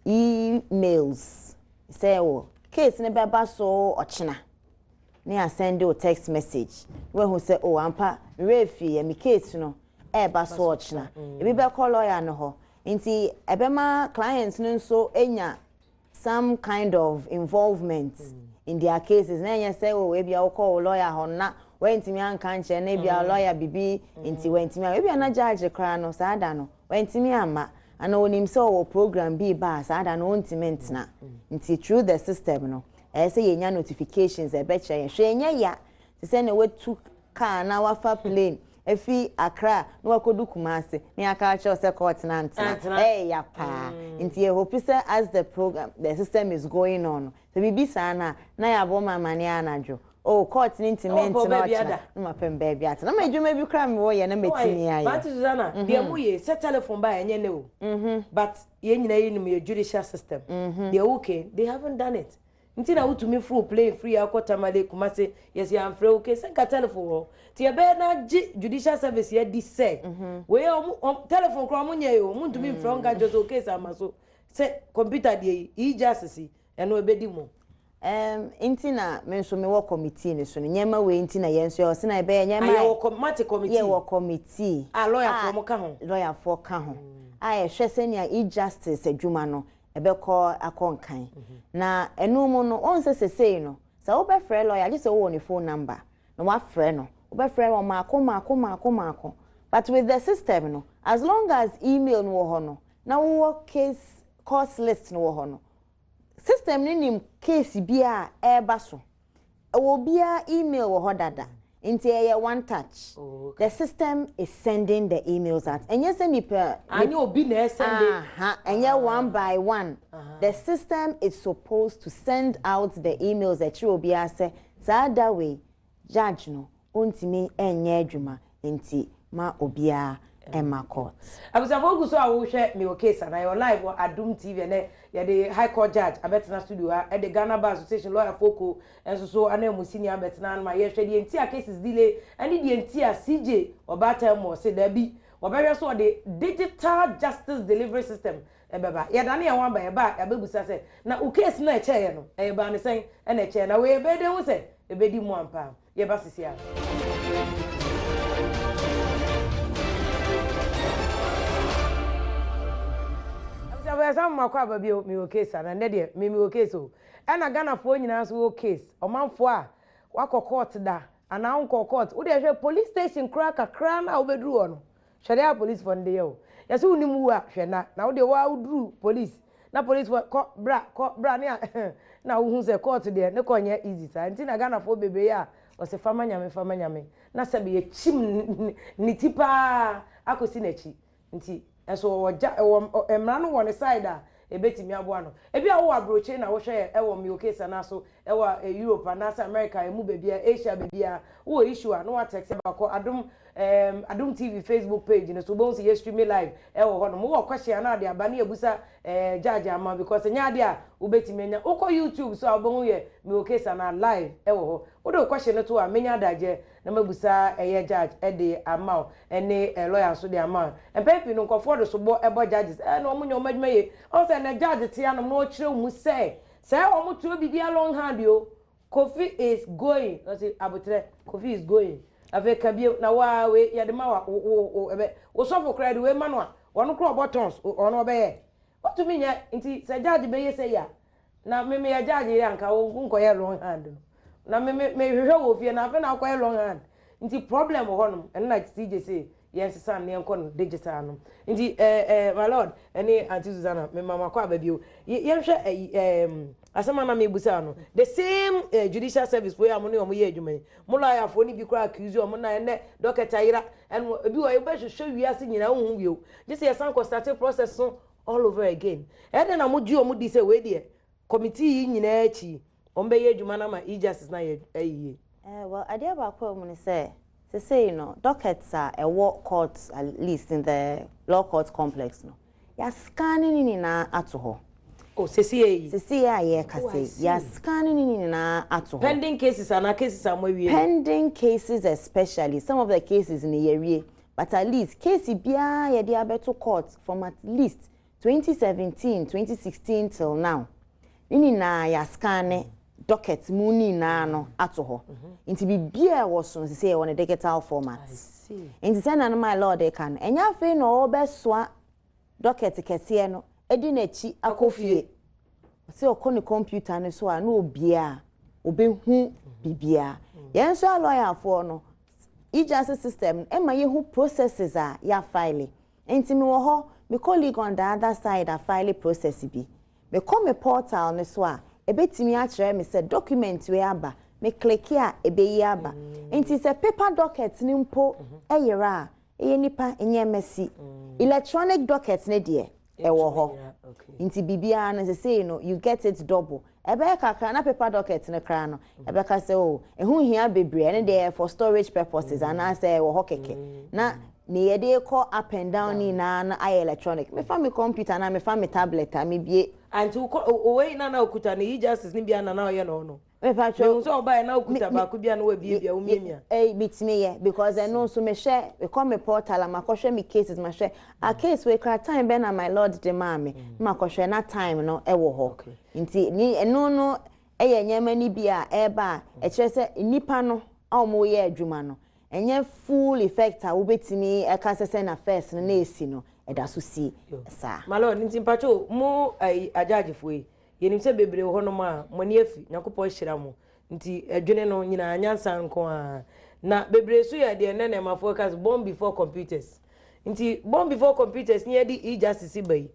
emails sɛ wo case no bɛba so ɔkyena ne asɛnde wo text message na wahu sɛ oh ampa me werɛ fii yɛ me case no ɛreba so ɔkyena. Ebi bɛkɔ lawyer no hɔ, nti ɛbɛma client no nso anya some kind of involvement in their cases, na ɛnyɛ sɛ oh ebia wokɔ wo lawyer hɔ no na wantumi anka nkyerɛ no, ebia lawyer bibi nti wantumi a, ebia na judge koraa no saa da no wantumi amma, ana onim sɛ ɔwɔ program bi ba a saa da no ɔntumi ntena. Nti through the system no, ɛyɛ sɛ yɛnya notifications a ɛbɛkyerɛ yɛn. Hwɛ, ɛnyɛ ya te sɛ nea watu car na wafa plane efi Accra na wakɔdu Kumasi na yɛaka akyerɛ wo sɛ court no antena. Ɛyɛ ya paa. Nti yɛ hope sɛ as the program, the system is going on no, sɛ biribi saa no a, na yɛabɔ ma amanneɛ anadwo, oh court no ntumi ntena ɔkyena, na mapɛ me baabi atena. Na m'adwuma bi koraa mewɔ yɛ na mɛtumi ayɛ. Auntie Susanna, deɛ moyɛ sɛ telephone ba a ɛnyɛ nnɛ o, but yɛn nyinaa yɛnim yɛ judicial system. Deɛ woka, they haven't done it. Nti na wotumi foro plane firi ha kɔ Tamale, Kumasi, yɛsi yɛamfrɛ wo case, nka telephone wɔ hɔ. Nti yɛbɛyɛ na agye judicial service adi sɛ wei ɔmo telephone koraa ɔmo nyɛ o, ɔmo ntumi mfrɛ wo nka nkyerɛ sɛ o case ama so sɛ computer deɛ yi, e-justice yi, ɛno ɛbɛdi mu. Nti na me nso mewɔ committee no so no, nneɛma wei nti na yɛn nso yɛwɔ sɛ na yɛbɛyɛ nneɛma a yɛwɔ mate committee. Yɛwɔ committee. A lawyer mo ka ho. Lawyerfoɔ ka ho. A yɛhwɛ sɛnea e-justice adwuma no ɛbɛkɔ akɔ nkan. Na ɛno mu no, wɔn sɛ sesei no, sɛ wobɛfrɛ lawyer, gye sɛ wowɔ ne phone number na wafrɛ no. Wobɛfrɛ wɔn maako maako maako maako. But with the system no, as long as email no wɔ hɔ no, na wowɔ case cause list no wɔ hɔ no, system no nim case bi a ɛreba so. Ɛwɔ obiara email wɔ hɔ dada. Nti ɛyɛ one touch. The system is sending the emails out. Ɛnyɛ sɛ nipa. Ani obi na ɛsend. Aha, ɛnyɛ one by one. The system is supposed to send out the emails ɛkyerɛ obiara sɛ saa da wei judge no ontumi ɛnyɛ adwuma, nti ma obiara ɛma court. Abusuafo gu so a wohwɛ Mewɔ Case anaa, yɛwɔ live wɔ Adom TV. Ɛnɛ yɛde High Court judge abɛtena studio ha, ɛde Ghana Bar Association lawyer foko nso so ananmusini abɛtena ha no ma yɛhwɛ deɛ nti a cases delay ɛne deɛ nti a CJ ɔbaatan mu ɔse daabi, wɔbɛhwɛ so ɔde digital justice delivery system ɛbɛba. Yɛdane yɛn ho aba, yɛba a yɛabɛbusa sɛ na wo case no a ɛkyɛeɛ no, ɛyɛ baa ne sɛn ɛna ɛkyɛeɛ, na wei ɛbɛyɛ dɛn hu sɛ ɛbɛdi mu ampa? Yɛba sisi a. Abusuafo, yɛsan mo akɔ aba bio. Mewɔ case ana? Nnɛ deɛ me mewɔ case o. Ɛna Ghanafoɔ nyinaa nso wɔ case. Ɔmanfoɔ a wakɔ court da anaa wonkɔɔ court, wo deɛ hwɛ police station koraa kakra no a wobɛduru hɔ no, hwɛ deɛ a policefoɔ no de yɛ o. Yɛsɛ wonim wu a, hwɛ na na wo deɛ waa woduru police na policefoɔ kɔ bra kɔ bra ne a na wohu sɛ court deɛ ne kɔ nyɛ easy saa. Nti na Ghanafoɔ bebree a wɔsɛ fama Nyame, fama Nyame, na sɛbe yɛkyim ne ti paa akɔsi n'akyi. Nti ɛso wɔwɔ gya ɛwɔ mmara no wɔ ne side a ebetumi aboa no. Ebi a wowɔ aburokyire na wohwɛ yɛ ɛwɔ Mewɔ Case anaa so ɛwɔ Europe anaasɛ America emu baabi a, Asia baabi a wowɔ issue a, na watext aba kɔ Adom TV Facebook page no so, wobɛhu sɛ yɛ stream live ɛwɔ hɔ nom. Wowɔ question a na ade aba ne yɛbusa judge ama, because ɛnyɛ ade a wobɛtumi anya. Wokɔ YouTube so a, wobɛhu yɛ Mewɔ Case anaa live ɛwɔ hɔ. Wode wo question no to a, menya adagyeɛ na mabusa ɛyɛ judge ɛde ama wo ɛne lawyer nso de ama wo. Mpɛn pii no, nkɔfoɔ de sobɔ ɛbɔ judges ɛna wɔn nyɛ wɔn adwuma yie. Ɔn sɛ ɛnɛ judge te anom na ɔkyerɛ wo mu sɛ wɔn twerɛ biribi long hand o, Kofi is going. Ɔsi abotrɛ, Kofi is going. Afei ka bio na waa wei yɛde ma wa wo wo wo ɛbɛ wo sɔfo koraa de wei ma no a, ɔno koraa ɔbɔ tons, ɔno ɔbɛyɛ wotumi nyɛ. Nti sɛ judge bɛyɛ sɛ yi a, na me meyɛ judge yi anka wo nkɔyɛ long hand no na me me mehwehwɛ wɔ fie na afei na akɔyɛ long hand. Nti problem wɔ hɔnom. Ɛno na CJ sɛ yɛn sesa ne yɛnkɔ no digital no. Nti my lord ɛne Aunty Susanna, me ma makɔ aba bio. Yɛnhwɛ ɛyi asɛm a na mebusa no, the same judicial service foɔ yi a mo ne wɔn yɛ adwuma yi, mo lawyerfoɔ no bi koraa accuse wɔn na ɛnɛ docket ayera. Ɛno ebi wɔ yɛbɛhwehwɛ wiase nyinaa wohu bio, gye sɛ yɛsan kɔ start process no all over again. Ɛdɛn na mo gye wɔn di sɛ wei deɛ committee yi nyinaa akyi? Wɔn bɛyɛ adwuma no ama e-justice no ayɛ ayie. Well, adeɛ baako a ɛwɔ mu ne sɛ, sesei no, dockets a ɛwɔ court, at least in the law court complex no, yɛascanne ne nyinaa ato hɔ. Oh, sesei yi? Sesei a yɛrekasa Oh, I yi, see. yɛascanne ne nyinaa ato hɔ. Pending cases anaa cases a moawie no? Pending cases especially, some of the cases no yɛawie, but at least case biara yɛde abɛto court from at least 2017, 2016 till now, ne nyinaa yɛascanne docket mu ne nyinaa no ato hɔ. Nti biribiara a ɛwɔ so no, sesei yɛwɔ no digital format. I see. Nti sɛnea no my lord ka no, ɛnyɛ afei na ɔrebɛsoa docket kɛseɛ no adi n'akyi akɔ fie. Sɛ ɔkɔ ne computer no so a, na obiara obɛhu biribiara. Yɛn nso a lawyerfoɔ no, e-justice system no ɛma yɛhu processes a yɛafile. Nti mewɔ hɔ, me colleague on the other side afile process bi. Mekɔ me portal no so a, ebetumi akyerɛ me sɛ document wei aba, me click a ebeyi aba. Nti sɛ paper docket no mpo ɛyera a, ɛyɛ nipa nyɛ mɛsi. Electronic docket ne deɛ ɛwɔ hɔ. Nti biribiara no sesei no, you get it double. Ɛbɛyɛ kakra na paper docket no koraa no, ɛbɛka sɛ o, ɛho hia bebree, ɛno deɛ for storage purposes anaasɛ ɛwɔ hɔ kɛkɛ. Na ne yɛde kɔ up and down ne nyinaa no ayɛ electronic. Mefa me computer na mefa me tablet a mebie. Anti wokɔ owei na okuta ne e-justice ne bia na ɔyɛ no no. Mepa Mehu sɛ ɔbaeɛ na okuta baako bia na wabiebia womiamia. Bitumi yɛ because ɛno nso mehwɛ, mekɔ me portal a makɔhwɛ me cases, mahwɛ a case wei kora time bɛn na my lord de maa me, na makɔhwɛ na time no ɛwɔ hɔ. Nti ni ɛno no ɛyɛ nneɛma no bi a ɛreba a ɛkyerɛ sɛ nnipa no a wɔyɛ adwuma no, ɛnyɛ full effect a wobɛtumi ɛka sɛ na first no na esi no ɛda so si saa. My lord, nti mpatwo mo ayi agyagyefoɔ yi, yɛnim sɛ bebree wɔ hɔnom a mo ani afi, Nyankopɔn ahyira mo, nti adwene no nyinaa nyansa nko ara. Na bebree so yɛ deɛ nnɛ nɛɛmafoɔ ka sɛ born before computers. Nti born before computers ni yɛde e-justice ba yi,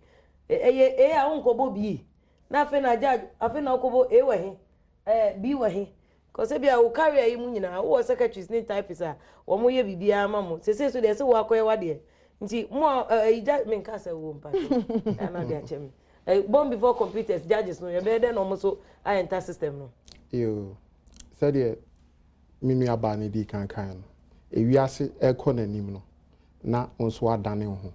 ɛyɛ A a wonkɔbɔ B, na afei na judge, afei na wokɔbɔ A wɔ he, B wɔ he. Kɔsɛ bi a wo career yi mu nyinaa wowɔ secretaries ne typists a wɔn yɛ biribiara ma mo. Sese so deɛ sɛ wɔakɔyɛ wadeɛ. Nti mo a ɛyi gya menka sɛ wo mpatwo ɛna de akyɛ me. Born before computers judges no yɛbɛyɛ dɛ na wɔn so ayɛ nta system no. Yoo, sɛdeɛ me nua baa no di kankan no, ewiase ɛkɔ n'anim no, na wo nso adane wo ho.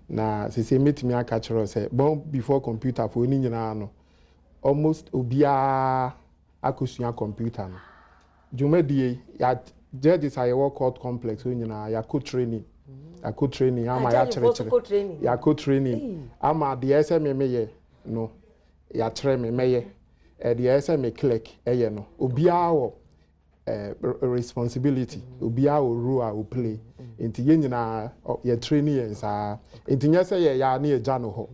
Na sese mɛtumi aka kyerɛ wo sɛ born before computer foɔ ne nyinaa no, almost obiara akɔsua computer no. Dwumadie ya judges a yɛwɔ court complex hɔ nyinaa yɛakɔ training. Yɛakɔ training ama Ah, judge foɔ so yɛakyerɛkyerɛ. kɔ training. Yɛakɔ training ama deɛ ɛsɛ me meyɛ no, yɛakyerɛ me mɛyɛ. Deɛ ɛsɛ me clerk ɛyɛ no, obiara wɔ responsibility, obiara wɔ role a o play. Nti yɛn nyinaa yɛ training yɛn saa. Nti nyɛ sɛ yɛyɛ a ne yɛgya no hɔ.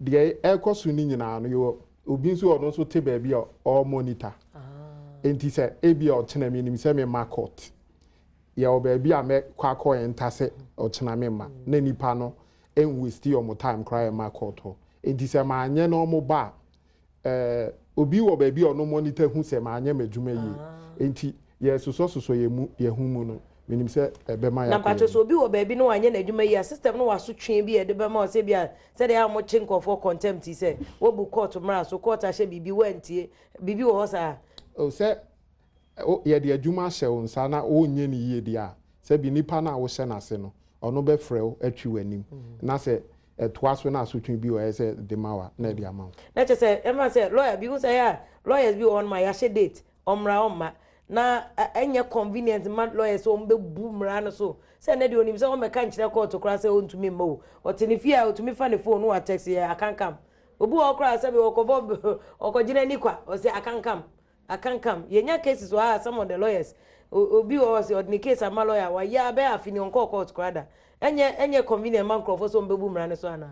Deɛ ɛrekɔ so ne nyinaa no, yɛwɔ obi nso a ɔno nso te baabi a ɔremonitor. Nti sɛ ebi a ɔkyena mi nim sɛ me ma court, yɛwɔ baabi a mɛkɔ akɔ enter sɛ ɔkyena me ma, na nipa no ɛnwaste ɔmo time koraa yɛ ma court hɔ. Nti sɛ maanyɛ na ɔmo ba a, obi wɔ baabi a ɔno monitor hu sɛ maanyɛ m'adwuma yie. Nti yɛsosɔsosɔ yɛn mu yɛn ho mu no, menim sɛ ɛbɛma Na yɛakɔ mpatwo yɛn sɛ obi wɔ baabi na wanyɛ n'adwuma yi a, system no waso twe bi a yɛde bɛma ɔsɛ bi a sɛdeɛ a mokye nkɔfoɔ contempt yi sɛ wobu court mmara so, court ahyɛ biribi wantie, biribi wɔ hɔ saa? O sɛ yɛde adwuma ahyɛ wo nsa na wonyɛ ne yie deɛ a, sɛbi nipa no a wohyɛ n'ase no, ɔno bɛfrɛ wo atwi w'anim, na sɛ ɛtoa so na asotwe bi wɔ ɛyɛ sɛ de ma wa na ɛde ama wo. Na kyerɛ sɛ ɛma sɛ lawyer bi hu sɛ ɛyɛ a lawyers bi wɔ hɔ nom a yɛahyɛ date, ɔmmra ɔmma, na ɛnyɛ convenient ma lawyers sɛ ɔmbɛbu mmara no so sɛ ɛnɛ deɛ onim sɛ ɔmmɛka nkyerɛ court koraa sɛ ɔntumi mma o. Ɔte ne fie a, ɔtumi fa ne phone no wa text yɛ akankam. Obi wɔ hɔ koraa sɛ bi ɔkɔbɔ ɔkɔgyina ni kwa, ɔsɛ akankam akankam. Yɛnya cases wɔ ha, some of the lawyers, obi wɔ hɔ sɛ ɔde ne case ama lawyer, wayɛ abɛyɛ afe ni ɔnkɔɔ court koraa da. Ɛnyɛ convenient ma nkurɔfoɔ sɛ ɔmbɛbu mmara no so anaa?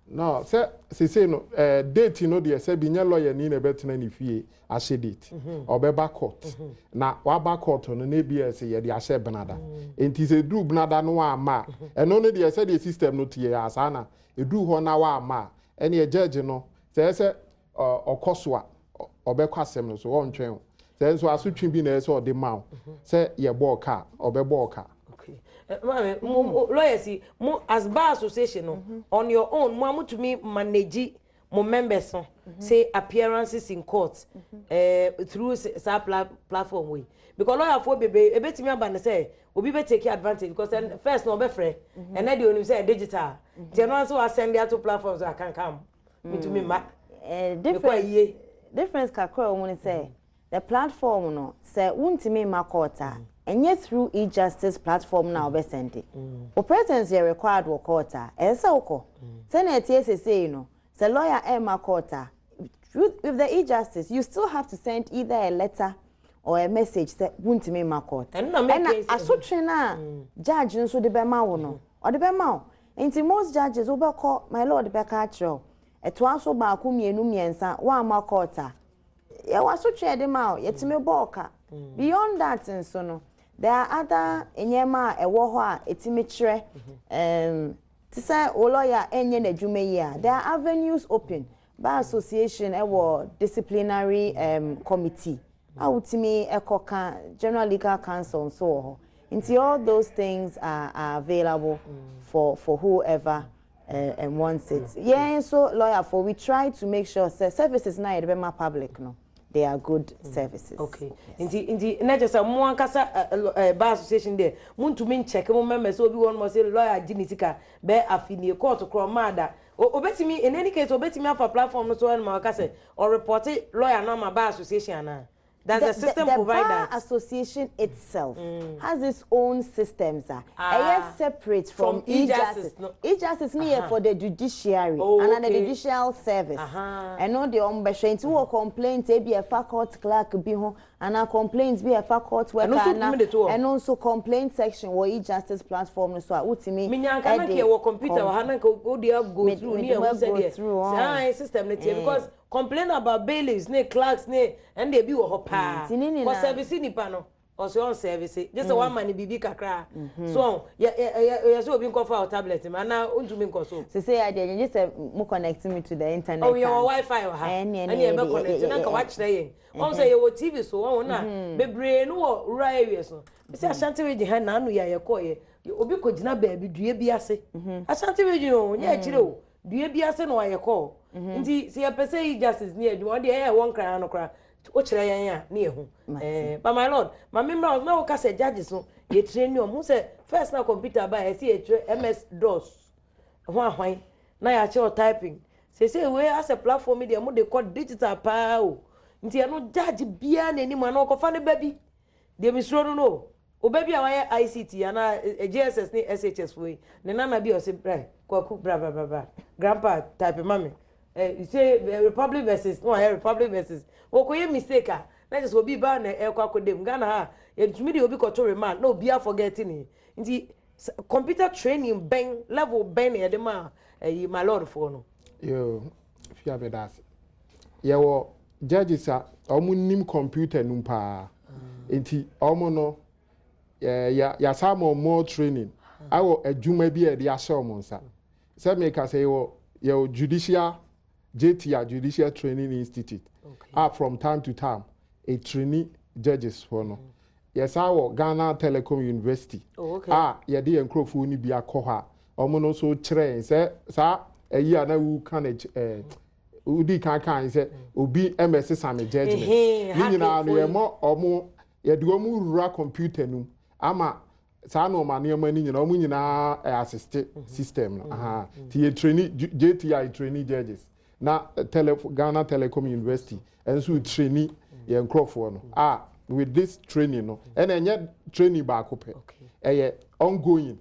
No, sɛ sese no date no deɛ, sɛ bi nyɛ lawyer ni na ɛbɛtena ne fie ahyɛ date, ɔbɛba court. Na waba court no, na ebi yɛ sɛ yɛde ahyɛ benada. Nti sɛ eduru benada no wamma a, ɛno no deɛ, sɛdeɛ system no teɛ asa na eduru hɔ na wamma a, ɛneɛ judge no sɛ ɛsɛ ɔkɔ so a, ɔbɛkɔ asɛm no so, ɔntwɛn o. Sɛ nso asotwe bi na ɛsɛ ɔde ma o, sɛ yɛbɔ ɔka a, ɔbɛbɔ ɔka. Okay. Maame, mo lawyers yi, mo as bar association no, on your own, mo a motumi manage Mo members no say appearances in court through saa platform wei, because lawyer foɔ bebree ebetumi aba ne sɛ obi bɛ take advantage, because first na ɔbɛfrɛ, ɛnɛ deɛ onim sɛ digital, nti ɛno nso wa send ato platform so akankan mitumi ma Difference difference kakra wɔ mu ne sɛ the platform no, sɛ wuntumi ma court a, ɛnyɛ through e-justice platform na ɔbɛsend. O presence yɛ required wɔ court a, ɛsɛ sɛ wokɔ. Sɛnea ɛteɛ sesei no, sɛ lawyer ɛma court a, with the e-justice you still have to send either a letter or a message sɛ wuntumi ma court. Ɛna asotwe no a judge nso de bɛma wo no, ɔde bɛma wo. Nti most judges, wobɛkɔ, my lord bɛka akyerɛ wo, ɛtoa so baako, mmienu, mmiɛnsa, woamma court a, yɛwɔ asotwe yɛde ma wo, yɛtumi bɔ ɔka. Beyond that nso no, there are other nneɛma a ɛwɔ hɔ a ɛtumi kyerɛ te sɛ wo lawyer ɛnyɛ n'adwuma yi a, there are avenues open. Bar Association ɛwɔ disciplinary committee a wotumi ɛkɔka. General Legal Council nso wɔ hɔ. Nti all those things are available for whoever and wants it. Yɛn nso lawyer foɔ, we try to make sure sɛ services na yɛde bɛma public no, they are good services. Okay, nti na kyerɛ sɛ mo ankasa bar association deɛ, montumi nkyɛke mo mɛmɛ sɛ obi wɔ no sɛ lawyer gye ne sika bɛɛ afi nie court korɔ ɔmaa da, obetumi, in any case, obetumi afa platform no so ɛnum a ɔka sɛ ɔreport lawyer no ama bar association ana? Does the system the provide bar that? Association itself has its own systems. Ah, ɛyɛ separate from from e-justice, e-justice. No. E-justice ni yɛ for the judiciary and the judicial service. Ɛno deɛ, ɔmo bɛhwɛ. Nti wɔ complaint ebi ɛfa court clerk bi ho anaa complaint bi ɛfa court worker Ɛno nso ana tumi de to hɔ? Ɛno nso complaint section wɔ e-justice platform no so a wotumi Minya nka na ɛde nka yɛwɔ computer wɔ ha na nka o de go through mede ne yɛhu go sɛdeɛ through, ɔn. saa system no tie, because complain about bailiffs ne clerks ne ɛnna ebi wɔ hɔ paa. Nti ne kɔ service nipa no, ɔsɛ ɔn service gye sɛ wama ne biribi kakra so ɔn yɛ yɛ yɛ yɛ sɛ obi nkɔfa o tablet mu anaa ntumi nkɔ so. Sese yɛ adeɛ gye sɛ mo connect me to the internet. Oh, yɛwɔ wifi wɔ ha. Ɛne ɛne yɛbɛ connect na nka wakyerɛ yɛn ɔn sɛ yɛwɔ TV so wɔn na bebree no wɔ rural areas no bisi Ashanti Region ha n'ano yɛ a yɛkɔɔ yɛ, obi kɔ gyina baabi dua bi ase, Ashanti Region o, nyɛ akyire o, dua bi ase na wayɛ kɔɔ. Nti sɛ yɛpɛ sɛ yi justice ne adwuma, ɔde ɛyɛ ɛwɔ Nkran no koraa, wokyerɛ yɛn a ne yɛ ho but my lord, maame mmra na woka sɛ judges no, yɛtire ne ɔmo sɛ first na computer ba, yɛsɛ yɛtwerɛ MS DOS ho ahwan na yɛakyerɛ typing. Sese wei asɛ platform yi deɛ, mo de kɔ digital paa o. Nti ɛno judge biara n'anim ana ɔkɔfa ne ba bi deɛ, misuro no ɔba bi a wayɛ ICT anaa JSS ne SHS foɔ yi ne nana bi a ɔsɛ bra Kwaku, bra bra bra bra, grandpa, type ma me say Republic versus, na wayɛ Republic versus, wɔkɔyɛ mistake a, na kyerɛ sɛ obi ba na ɛkɔ akɔdam Ghana ha, yɛtumi de obi kɔto remand na obi aforget ne. Nti computer training bɛn, level bɛn na yɛde ma ɛyi my lord foɔ no? Yo, fia bɛ da ase. Yɛwɔ judges a wɔn nim computer num paa, nti wɔn no yɛ yasa ama more training awɔ adwuma bi a yɛde ahyɛ wɔn nsa. Sɛ meka sɛ yɛwɔ judicial JTI, Judicial Training Institute, a from time to time etrain judges hɔ no. Yɛsan wɔ Ghana Telecom University a yɛde yɛn nkurɔfoɔ no bi akɔ hɔ a wɔn no nso kyerɛ yɛn sɛ saa ɛyi a na wuka no wodi kan kan sɛ obi ɛmɛsesa me judgement ne nyinaa no, yɛmɔ ɔmo, yɛde wɔn wura computer no mu ama saa nneɛma nneɛma no nyinaa, wɔn nyinaa ɛ assist system no. Ti yɛ train JTI train judges na tele Ghana Telecom University nso train yɛn nkurɔfoɔ no a with this training no, ɛna ɛnyɛ training baako pɛ, ɛyɛ ongoing,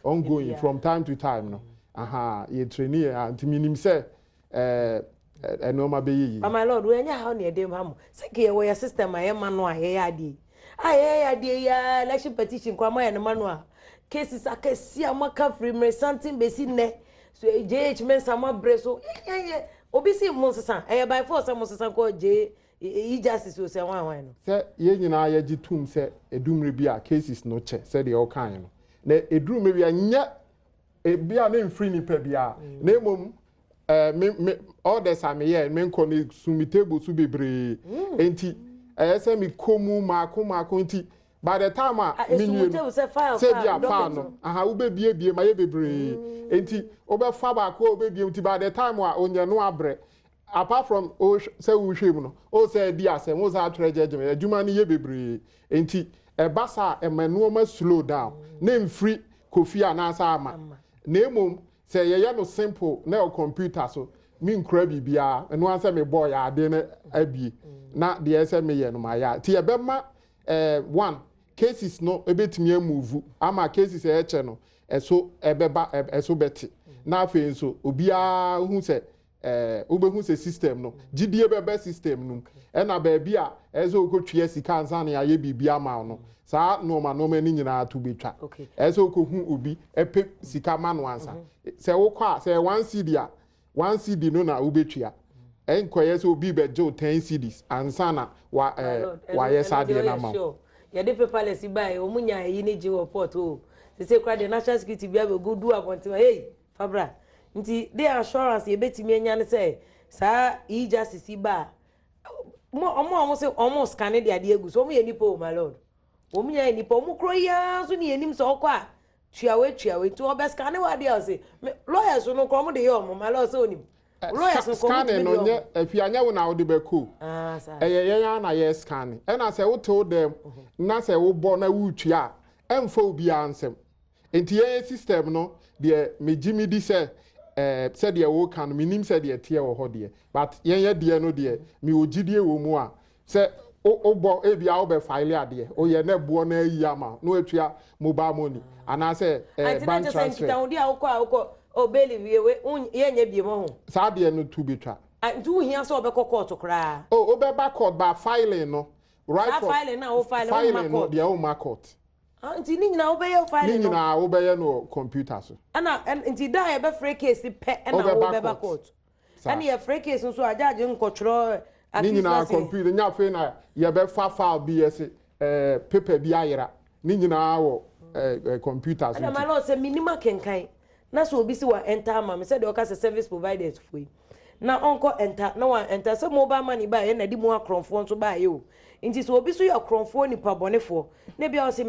ongoing from time to time no. Yɛ training yɛ, nti minim sɛ nneɛma bɛyɛ yie. My lord, wɔnyɛ ha na yɛde ha mo sɛ kɛ yɛwɔ yɛ system a yɛ no a yɛyɛ adeɛ a yɛyɛ adeɛ yi a, election petition kora mo ayɛ no ma no a, cases akɛseɛ a moaka firi mmere santen bɛsi nnɛ so, JH Mensa mo abrɛ so yɛyɛ obi si mo nsesa, ɛyɛ by force sɛ mo nsesa kɔ j e justice o, sɛ hwan hwan no. Sɛ yɛn nyinaa yɛgye tum sɛ edumire bi a cases no kyɛ sɛdeɛ ɔkan no, na edurumire bi a nyɛ ebi a ne nfiri nipa bi a, na emom me orders a meyɛ me nkɔ ne sumi table so bebree, nti ɛyɛ sɛ me kɔ mu maako maako nti. By the time a menwie no, sɛ bi a file no, aha, wobɛbiebie ma yɛ bebree. Nti wobɛfa baako a wobɛbie, nti by the time a onyɛ no abrɛ. Apart from sɛ wohwɛ mu no, o sɛ adi asɛm, o sɛ atwerɛ judgment, adwuma no yɛ bebree. Nti ɛba saa ɛma nneɛma slow down. Ne mfiri Kofi anaasɛ Ama. Na mmom sɛ yɛyɛ no simple na ɛwɔ computer so, menkura biribiara, ɛno ara sɛ mebɔɔ yɛ ade no abie na deɛ ɛsɛ meyɛ no mayɛ. Nti yɛbɛma one, cases no ebɛtumi amove ama cases a ɛkyɛ no ɛso ɛbɛba, ɛso bɛte. Na afei nso obiara hu sɛ wobɛhu sɛ system no gyidie bɛbɛ system no mu, ɛna baabi a ɛsɛ sɛ wokɔtua sika ansa na yɛayɛ biribi ama wo no, saa nneɛma nneɛma no nyinaa to bɛtwa. Ɛsɛ sɛ wokɔhu obi ɛpɛ sika ma no ansa. Sɛ wokɔ a, sɛ 1 cedi a, 1 cedi no na wobɛtua. Ɛnkɔyɛ sɛ obi bɛgye wo 10 cedis ansa na wa wayɛ saa adeɛ no ama wo. Yɛde paperless baeɛ, wɔn nya ayi ne gye wɔ port o. Sese kora deɛ, national security bi abɛgu du abɔnten, hey, fabra. Nti de assurance yɛbɛtumi anya ne sɛ saa e-justice yi ba a, mo ɔmo a ɔmo sɛ ɔmo scan de adeɛ agu so, ɔmo yɛ nipa o, my lord. Wɔn nyinaa yɛ nipa. Ɔmo kuro yi ara nso ne yɛnim sɛ ɔkɔ a tuawe tuawe, nti ɔbɛ scan wɔ adeɛ a ɔsɛ lawyers no korɔ, ɔmo de yɛ ɔmo, my lord, sɛ onim lawyers no korɔ, ɔmo tumi de no yɛ nyɛ ɔmo. Afi anyɛ wo na wode bɛkɔ. Ah, saa. Ɛyɛ yɛn ara na yɛ scan, ɛna sɛ wote wo dɛm na sɛ wobɔ na woretua a, ɛmfa obiara nsɛm. Nti yɛn system no deɛ, megye mi di sɛ sɛdeɛ woka no, menim sɛdeɛ teɛ wɔ hɔ deɛ, but yɛn yɛ deɛ no deɛ, mewɔ gyidie wɔ mu a sɛ wobɔ ebia wobɛ file adeɛ, woyɛ na ɛboɔ no ayi ama wo na watua mobile money anaasɛ Anti na bank kyerɛ sɛ transfer. Nkitahodi a wokɔ a wokɔ o bail wie we yɛnyɛ bie mɔ ho. Saa adeɛ no to betwa. Ah, nti wohia sɛ ɔbɛkɔ court koraa? O, wobɛba court ba filing no right Saa from filing na wo file, womma filing no court. deɛ, womma court. Ah, nti ne nyinaa wobɛyɛ Ne filing no? nyinaa wobɛyɛ no wɔ computer so. Ɛna nti da a yɛbɛfrɛ case pɛ ɛna Wobɛba wobɛba court. court. Saa. Ɛne yɛfrɛ case nso a, judge nkɔtwerɛ Ne nyinaa accused computer nya. Afei na yɛbɛfa file bi yɛse paper bi ayera, ne nyinaa wɔ computer so. Ɛna nti my lord, sɛ minim akenkan na sɛ obi si wa enter ama me, sɛdeɛ ɔka sɛ service providers fo yi na ɔnkɔ enter na wa enter sɛ mobile money ba yɛ na de mu akorɔmfoɔ nso baayɛ o. Nti sɛ obi so yɛ akorɔmfoɔ, nipa bɔnefoɔ, na ebi a ɔsɛ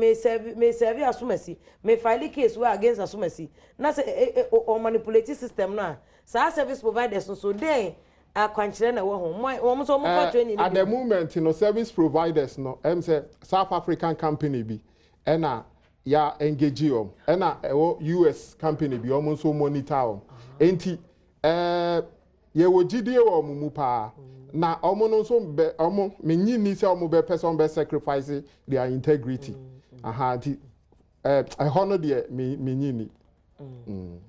me serve asomasi, me file case wɔ against asomasi, na sɛ ɛ ɛ ɔ manipulate system no a, saa service providers nso den akwankyerɛ na ɛwɔ ho? Mo wɔn nso wɔn fa training no At bi. the moment no, service providers no, sɛ South African company bi ɛna ya engage wɔn, ɛna ɛwɔ US company bi, wɔn nso monitor wɔn. Nti yɛwɔ gyidie wɔ wɔn mu paa na wɔn no nso bɛ wɔn menyi ni sɛ wɔn bɛpɛ sɛ wɔn bɛ sacrifice their integrity. Aha, nti ɛhɔ no deɛ, menyi ni.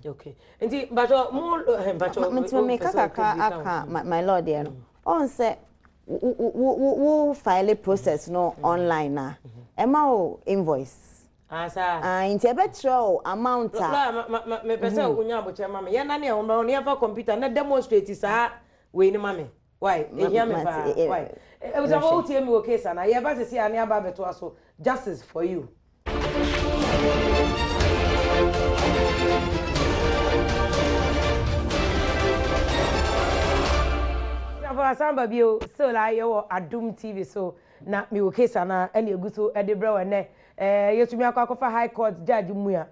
Okay, nti mpatwɔ mo mpatwɔ. Nti meka kakra aka my lord deɛ no, ɔn sɛ wo file process no online na ɛma wo invoice. Ah, saa. Ah, nti ɛbɛkyerɛ wo amount a. Lawyer, ma ma mepɛ sɛ wonya abokyerɛ ma me. Yɛn nane ɛho bɛho no, yɛmfa computer na demonstrate saa wei no ma me. Why ehia me paa? Why ebusafo wotie mi wɔ case ana yɛba sisi a ne aba abɛtoa so. Justice for you. Asan bio still a yɛwɔ Adum TV so na mewɔ case ana ɛna egu so ɛde brɛ wɔ ɛnɛ. Yɛtumi akɔ akɔfa High Court judge mu a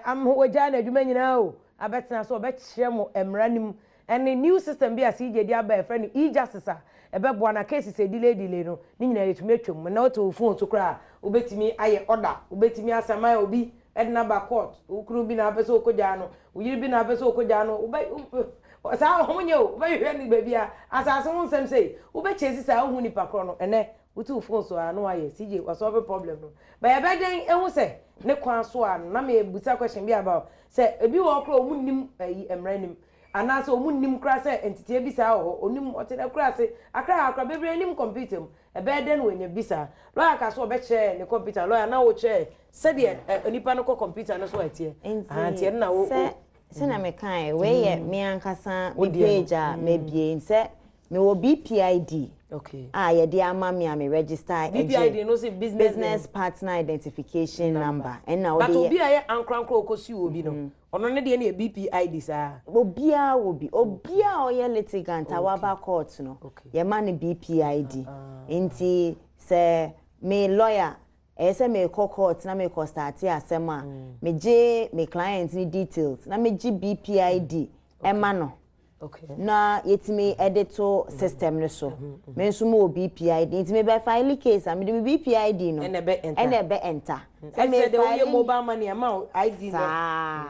am wɔgyaa n'adwuma nyinaa o, abɛtena so ɔbɛkyerɛ mo mmara nim ɛne new system bi a CJ de aba, ɛfrɛ no e-justice a ɛbɛboa na cases a delay delay no ne nyinaa yɛtumi atwam mu. Na wote wo phone so koraa, wobɛtumi ayɛ order, wobɛtumi asaman obi ɛde n'aba court. Wo kunu bi na apɛ sɛ okɔgyaa no, wo yere bi na apɛ sɛ okɔgyaa no, wobɛ saa ɔmo nyɛ o, wobɛhwehwɛ ne baabi a asase ho nsɛm sɛ wobɛkyɛ si saa wohu nipa korɔ no. Ɛnɛ wote wo phone so a na wayɛ CJ wasolve problem no. Bɛyɛ bɛdɛn ehu sɛ ne kwan so a na mebusa question bi about sɛ ebi wɔ hɔ koraa ɔmo nim ɛyi mmara nim anaasɛ ɔmo nim koraa sɛ nteteɛ bi saa wɔ hɔ. Onim ɔte na kura ase akra akra bebree nim computer mu, ɛbɛyɛ dɛn na wɔnya bi saa? Lawyer ka so ɔbɛkyerɛ ne computer. Lawyer, na wɔkyerɛ sɛdeɛ nipa no kɔ computer no so a ɛteɛ. Ah, nti ɛno na wo Sɛ sɛnea mekae, wei yɛ me ankasa Wo me deɛ no. page a mebie sɛ mewɔ BPID a yɛde ama me a me register ɛgye. BPID no sɛ business Business partner identification number, ɛna But wode obi yɛ. a yɛ ankorankora okɔsi obi no, ɔno ne deɛ no yɛ BPID saa? Obiara wɔ bi. Obiara a ɔyɛ litigant a waba court no, yɛma no BPID. Nti sɛ me lawyer Ɛyɛ sɛ merekɔ court na merekɔ starte asɛm a, megye me client no details na megye BPID ma no na yɛtumi de to system no so. Me nso mewɔ BPID nti mebɛ file case a, mede me BPID no ɛna ɛbɛ enter. Sɛ me file mobile money ama wo ID no. Saa.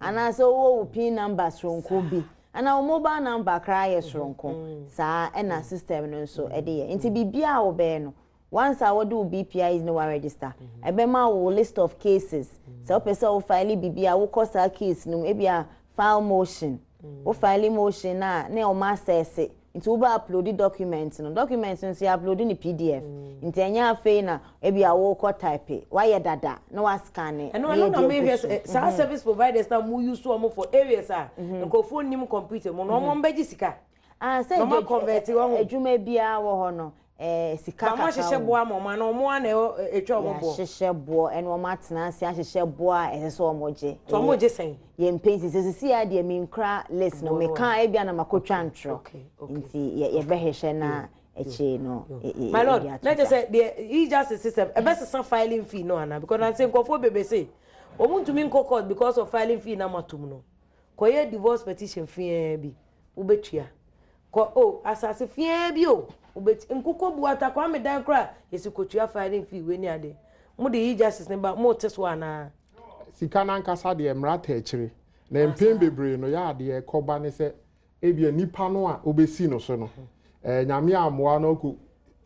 Anaasɛ wowɔ wo pin number soronko bi. Anaa wo mobile number koraa yɛ soronko. Saa ɛna system no nso de yɛ. Nti biribiara a wobɛyɛ no, Once a wɔde wo BPIs no wa-register, ɛbɛma wo list of cases. Sɛ wopɛ sɛ wo file biribi a, wokɔ saa case no mu, ebia file motion. Wo file motion no a, na wɔn asɛse. Nti wobɛ upload document no. Document no nso yɛ upload no PDF. Nti ɛnyɛ afei na ebia wokɔ type. Woayɛ dada na woascanne Ɛno na ɛno na yɛde mehwɛ agu so. sɛ saa service providers no a mo use wɔn for areas a nkurɔfoɔ nnim computer mu no, wɔn bɛgye sika. Ah, sɛ Na wɔn akɔnvɛte wɔn ho. adwuma biara wɔ hɔ no, eh, sika Ba kakra moahyehyɛ wɔ mu. boɔ ama wɔn anaa wɔn ara na ɛwɔ ɛtwa wɔn boɔ? Yɛahyehyɛ boɔ ɛne wɔn atena ase ahyehyɛ boɔ a ɛsɛ sɛ wɔn gye. Nti wɔn gye sɛn? Yɛn mpɛ nti sɛ sisi a deɛ menkura list no, Boɔ no meka wɔ a ebia na makɔtwa ntorɔ. Okay, okay. Nti yɛ yɛbɛhwehwɛ na akyire no yɛ yɛ My lord, yɛde ato na kyerɛ dwa. sɛ deɛ e-justice system ɛbɛsesa filing fee no anaa? Because nansa yi nkurɔfoɔ bebree se wɔn ntumi nkɔ court because of filing fee na moatom no. Kɔyɛ divorce petition feaa bi, wobɛtua. Kɔ o, asase feaa bi o, wobɛtua. Nkokɔ bu ata Kwame dan koraa a, yɛsi kɔtua filing fee wei ne ade. Mode e-justice no ba, mote so anaa? Sika no ankasa deɛ, mmara taa akyire. Na mpɛn bebree no, yɛ a deɛ ɛkɔba ne sɛ, ebia nipa no a wobɛsi no so no, eh, Nyame ammoa na ɔkɔ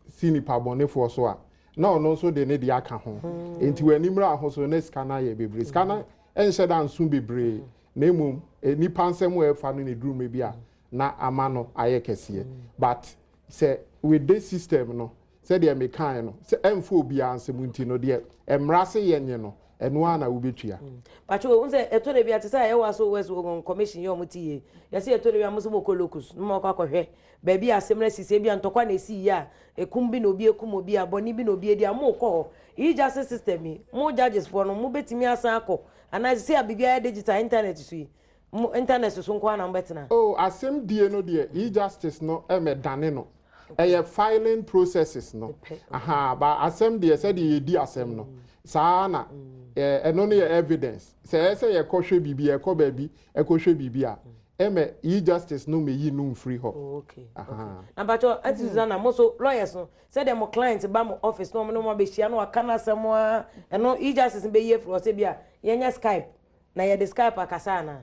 si nipa bɔnefoɔ so a, na ɔno nso de ne deɛ aka ho. Enti w'ani mmra ho so na sika no ayɛ bebree. Sika no nhyɛ da nso bebree, na mmom nnipa nsɛm a ɛfa no na ɛduru mmerɛ bi a na ama no ayɛ kɛseɛ. But sɛ with this system no, sɛdeɛ mekaeɛ no, sɛ ɛmfa obiara nsɛm nti no, deɛ mmara se yɛnyɛ no, ɛno ara na wobɛtua. Pacho, wohu sɛ ɛtɔ da bi a te sɛ a yɛwɔ aso West Wuogon commission yi a wɔte yie. Yɛse ɛtɔ da bi a mo nso mokɔ locus na moakɔ akɔhwɛ baabi a asɛm no asi, sɛ ebia ntɔkwa na ɛsii yie a, ɛkum bi na obi akum obi a, bɔne bi na obi adi a, mokɔ hɔ. E-justice system yi, mo judges foɔ no, mobɛtumi asan akɔ anaa seesei a biribiara yɛ digital, internet so yi, mo internet so nko ara na mobɛtena? Oh, asɛm die no deɛ, e-justice no mmɛdane no. Ɛyɛ filing processes no. Ahaa, but asɛm deɛ, sɛdeɛ yɛdi asɛm no, saa ara na, ɛno no yɛ evidence. Sɛ ɛyɛ sɛ yɛkɔhwɛ biribi, yɛkɔ baabi kɔhwɛ biribi a, ɛmɛ e-justice no mmɛyi no mfiri hɔ. Oh, okay, okay. Ahaa. Na mpakyɛw, Auntie Susanna, mo nso lawyers no, sɛdeɛ mo client ba mo office na wɔn ne mo abɛhyia na waka n'asɛm ara, ɛno e-justice no bɛyi afiri hɔ sɛ ebia yɛnyɛ Skype na yɛde Skype akasa anaa?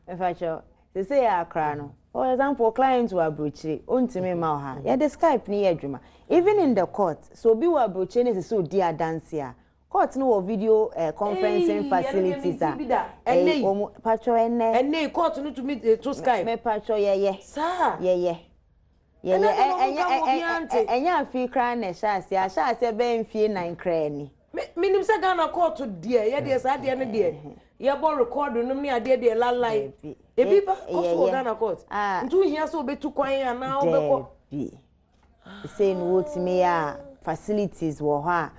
Mepakyɛw, seesei ara koraa no, for example, client wɔ aburokyire, ontumi mma wo ha, yɛde Skype no yɛ adwuma. Even in the court, sɛ obi wɔ aburokyire na ɛsɛ sɛ odi adanse a, court no wɔ video eh, conferencing Eii, ɛno deɛ facilities mente a, bi da. Ɛnnɛ ɛyi, yi, wɔn, pakyɛw ɛnnɛ, ɛnnɛ yi court no tumi eh, to Skype. mepakyɛw yɛyɛ, Saa. yɛyɛ. Ɛnɛ Yɛyɛ, de na ɔmo ɛnyɛ, nka ma obiara nte. ɛnyɛ afei koraa na ɛhyɛ aseɛ, ahyɛ aseɛ bɛyɛ mfie nan koraa ni. Me menim sɛ Ghana kɔɔto deɛ yɛ deɛ saa deɛ no deɛ yɛbɔ record nom ne adeɛ deɛ lalai Dabi. ebi ba kɔ so wɔ Yɛyɛ. Ghana court Ah. nti wohia sɛ wobɛtu kwan anaa wobɛkɔ. Dabi. Sei no wotumi yɛ a facilities wɔ hɔ a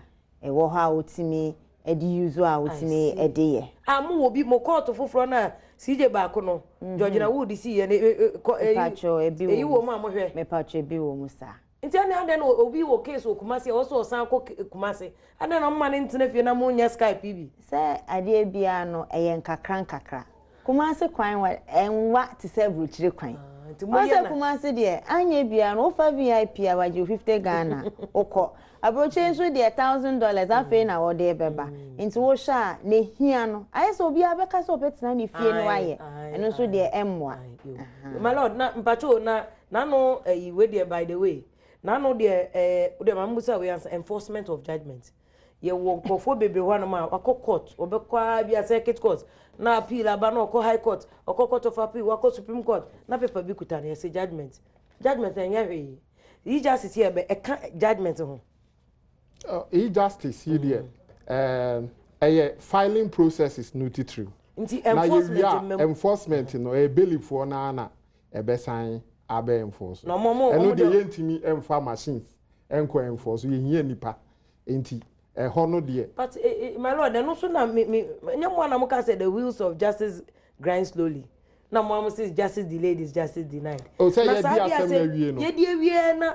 ɛwɔ hɔ a wotumi de use a wotumi de yɛ. Ah mo wɔ bi mo kɔɔto foforɔ no a CJ baako no Georgina Wood sii yɛ no e e kɔ eyi Mepatwɔ ebi eyi wɔ wɔ mu mu a mohwɛ. Mepatwɔ ebi wɔ mu saa. Nti ɛne adɛn na obi wɔ case wɔ Kumasi a ɛwɔ sɛ ɔsan kɔ Kumasi? Adɛn na moma no ntena fie na monyɛ Skype yi bi? Sɛ adeɛ biara no ɛyɛ nkakra nkakra. Kumasi kwan wa ɛnwa te sɛ aburokyire kwan. Nti Wɔn moyɛ sɛ na. Kumasi deɛ anyɛ biara no wofa VIP a wagye wo 50 Ghana wokɔ. Aburokyire nso deɛ $1000 afei na wɔde rebɛba. Nti wohwɛ a ne hia no ayɛ sɛ obiara bɛka sɛ ɔbɛtena ne fie na wayɛ. Ɛno nso deɛ ɛmmoa. My lord na mpakyɛ o na N'ano ɛyi wei deɛ by the way n'ano deɛ ɛɛ wo deɛ maame musa wei ansa enforcement of judgement yɛwɔ nkurɔfoɔ bebree hɔ anam a wakɔ court wɔbɛkɔ ara bi a circuit court na appeal aba na ɔkɔ high court ɔkɔ court of appeal wakɔ supreme court na paper bi kuta no yɛsɛ judgement judgement na ɛnyɛ hwee yi justice yɛ bɛ ɛka judgement ho. E-justice yi deɛ ɛyɛ filing processes no titiriw. Nti Na enforcement yɛwie a mmam. enforcement no ɛyɛ bailifffoɔ no ara na ɛbɛsan abɛ enforce. Na ɔmo ɔmo Ɛno ɔmo deɛ deɛ. yɛntumi mfa machines nkɔ enforce, yɛhia nnipa. Nti ɛhɔ no deɛ. But eh, eh, my lord, ɛno nso na me me nyɛ mo a na mo ka sɛ the wheels of justice grind slowly. Na mo a mo se justice delayed is justice denied. O sɛ Na yɛdi saa deɛ asɛm sɛ no awie no. yɛdi awie na.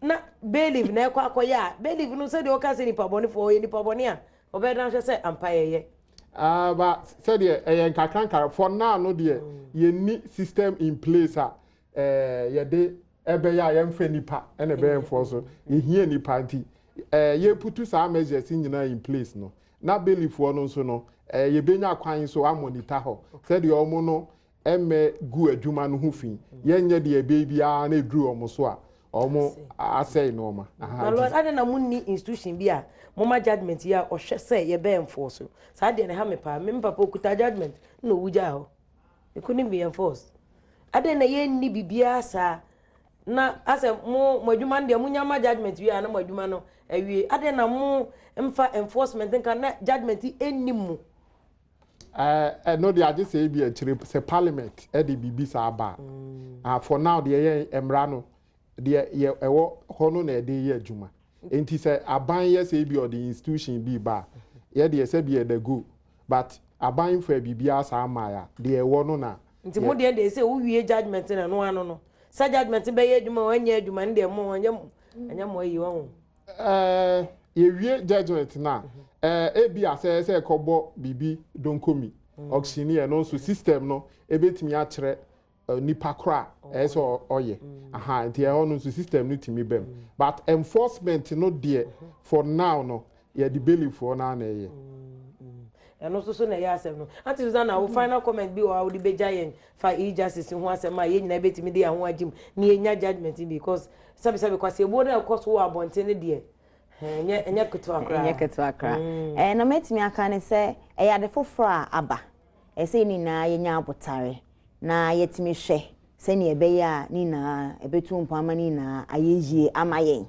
na bailiff na ɛkɔ akɔyɛ a, bailiff no sɛdeɛ ɔka sɛ nipa bɔnefoɔ, ɔyɛ nipa bɔne a, ɔbɛyɛ dan hwɛ sɛ ampa yɛyɛ. Ah, ba sɛdeɛ ɛyɛ nkakra nkakra, for now no deɛ, yɛnni system in place a yɛde ɛbɛyɛ a yɛmfa nipa ɛna ɛbɛyɛ mfoɔ so. Yɛhia nipa, nti yɛ put saa measures nyinaa in place no, na bailifffoɔ no nso no, yɛbɛnya kwan so a monitor hɔ sɛdeɛ ɔmo no ɛmɛ gu adwuma no ho fi. Yɛnyɛ deɛ ɛbɛyɛ biara na ɛduru ɔmo so a, ɔmo asɛe nneɛma. My lord, adi na mo ni institution bi a mo ma judgement yi a ɔhwɛ sɛ yɛbɛyɛ enforce so? Saa deɛ ne ha me paa. Me papa okuta judgement na owu gyaa hɔ, it couldn't be enforced. Adi na yɛn ni biribiara saa na asɛ mo adwuma no deɛ, mo nya ma judgement wie a, na mo adwuma no awie. Adi na mo mfa enforcement nka na judgement yi ɛnni mu? Ɛno deɛ, agye sɛ ebi akyire sɛ Parliament ɛde biribi saa ba. Ah, for now deɛ, yɛn mmara no deɛ yɛ ɛwɔ hɔ no na ɛde yɛ adwuma. Nti sɛ aban yɛ sɛ ebi ɔde institution bi ba a, yɛ deɛ sɛ bi yɛ the go, but aban fa biribiara saa ama ya deɛ ɛwɔ no na. Nti mo deɛ sɛ wowie judgement na no ano no sɛ judgement bɛyɛ adwuma o, ɛnyɛ adwuma no deɛ, mo ɛnyɛ mo ayi wɔn o. Yɛwie judgement na ebi asɛ sɛ ɛkɔbɔ biribi donkomi auctioneer no nso, system no ebetumi akyerɛ nipa koro a ɛyɛ sɛ ɔyɛ aha. Nti ɛhɔ no nso system no tumi bɛm, but enforcement no deɛ, for now no, yɛde bailifffoɔ no ana ɛyɛ. Ɛno nso so na ɛyɛ asɛm no. Aunty Susanna, wo final comment bi wɔ a wode bɛgya yɛn fa e-justice ho asɛm a yɛn nyinaa bɛtumi de yɛn ho agyim na yɛnya judgement bi? Because sɛbisɛbi, kwasiabuo no a ɛkɔ so wɔ abɔnten no deɛ, ɛnyɛ ketewa koraa. Ɛnyɛ ketewa koraa. Na mɛtumi aka ne sɛ ɛyɛ ade foforɔ a aba, ɛsɛ yɛn nyinaa yɛnya abotare na yɛtumi hwɛ sɛnea ɛbɛyɛ a ne nyinaa ɛbɛtu mpɔ ama ne nyinaa ayɛ yie ama yɛn.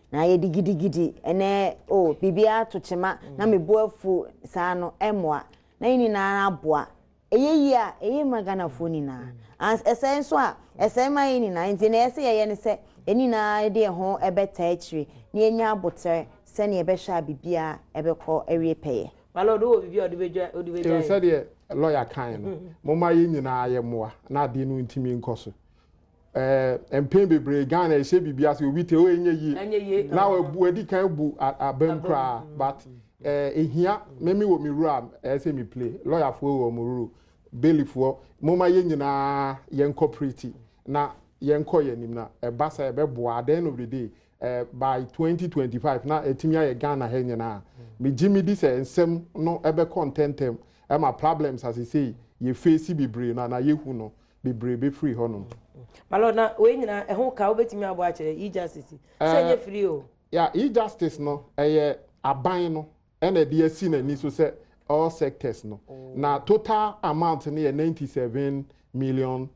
Na yɛde gidigidi ɛnɛ o, biribiara to kyema na mebo afu saa no, ɛmmoa. Na yɛn nyinaa aboa, ɛyɛ yie a, ɛyɛ ma Ghanafoɔ nyinaa. Ɛsɛe nso a, ɛsɛe ma yɛn nyinaa. Nti na ɛsɛ yɛyɛ ne sɛ yɛn nyinaa de yɛn ho ɛbɛta akyire na yɛnya abotare sɛnea ɛbɛhwɛ a biribiara ɛbɛkɔ awie pɛyɛ. My lord, wowɔ biribi a wode bɛgya yɛn? Sɛdeɛ lawyer kan no, momma yɛn nyinaa yɛ mmoa na adeɛ no ntumi nkɔ so. Mpɛn bebree Ghana ɛhyɛ biribi ase, obi te o, ɛnyɛ yie. Ɛnyɛ yie. Na wadi kan bu abam koraa, but ehia memi wɔ mi role a ɛyɛ sɛ mi play, lawyerfoɔ wɔ mo role, bailifffoɔ, momma yɛn nyinaa yɛn cooperate na yɛn kɔ yɛn anim, na ɛba sɛ ɛbɛboa. At the end of the day, by 2025 na ɛtumi ayɛ Ghana ha nyinaa. Megye mi di sɛ nsɛm no ɛbɛkɔ ntɛntɛm, ɛma problems asesei yɛ face bebree no anaa yɛhu no bebree bɛfiri hɔnom. My lord, na wei nyinaa ɛho ka, wobɛtumi abɔ akyerɛ e-justice sɛ ɛnyɛ free o? Ya, e-justice no, ɛyɛ aban no ɛna ɛde asi n'ani so sɛ all sectors no, na total amount no yɛ US$97 million.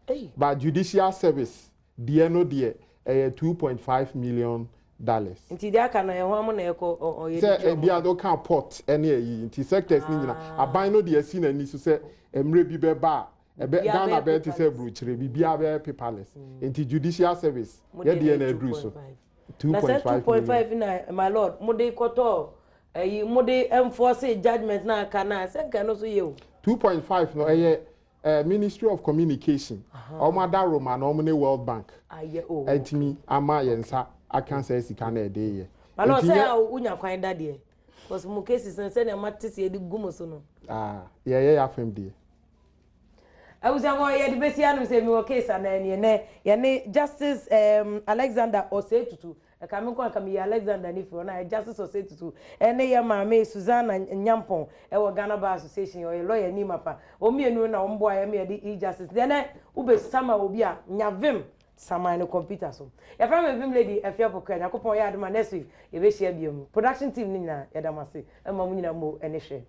Hey. But Judicial Service deɛ no deɛ, ɛyɛ $2.5 million. Nti deɛ aka no, ɛho amo na ɛkɔ ɔyɛ sɛ ebi a ɔka port ɛne ɛyi, nti sectors ne nyinaa, aban no deɛ asi n'ani so sɛ mmerɛ bi bɛba a ɛbɛ Biribiara Ghana bɛyɛ bɛyɛ te sɛ paperless. burukyire, biribiara bɛyɛ paperless. Nti Judicial Service Mo deɛ yɛ deɛ no na yɛ ɛduru so 2.5. two Na point sɛ five 2.5 million. Na my lord, mo de kɔtɔ ɛyi, mo de enforce judgement na aka na sɛ nka no so yɛ o. 2.5 no, ɛyɛ Ministry of Communication, ɔmo ada Roma na ɔmo ne World Bank ayɛ o. ɛtumi ama yɛn nsa aka sɛ sika na ɛde yɛ. My lord, Nti sɛ yɛ a wonya kwan da deɛ, because mo cases no, sɛnea mate sɛ yɛde gu mo so no. Ah, yɛyɛ yɛ afɛm deɛ. Abusuafo, yɛde bɛsi anom sɛ mewɔ case anaa nie. Nɛ yɛne Justice Alexander Osei Tutu, ɛka me nko anka meyɛ Alexander ne firi hɔ na Justice Osei Tutu, ɛne yɛ maame Susanna Nyampɔn ɛwɔ Ghana Bar Association, ɔyɛ lawyer ni mapa. Wɔn mmienu na wɔn boa yɛ ma yɛde e-justice deɛ. Nɛ wobɛsama obi a nya vim saman no computer so. Yɛfrɛ me Vim Lady Afia Pokua. Nyankopɔn yɛ adom a, next week yɛbɛhyia biom. Production team no nyinaa, yɛda mo ase. Ɛma mo nyinaa mo ɛne hwɛ.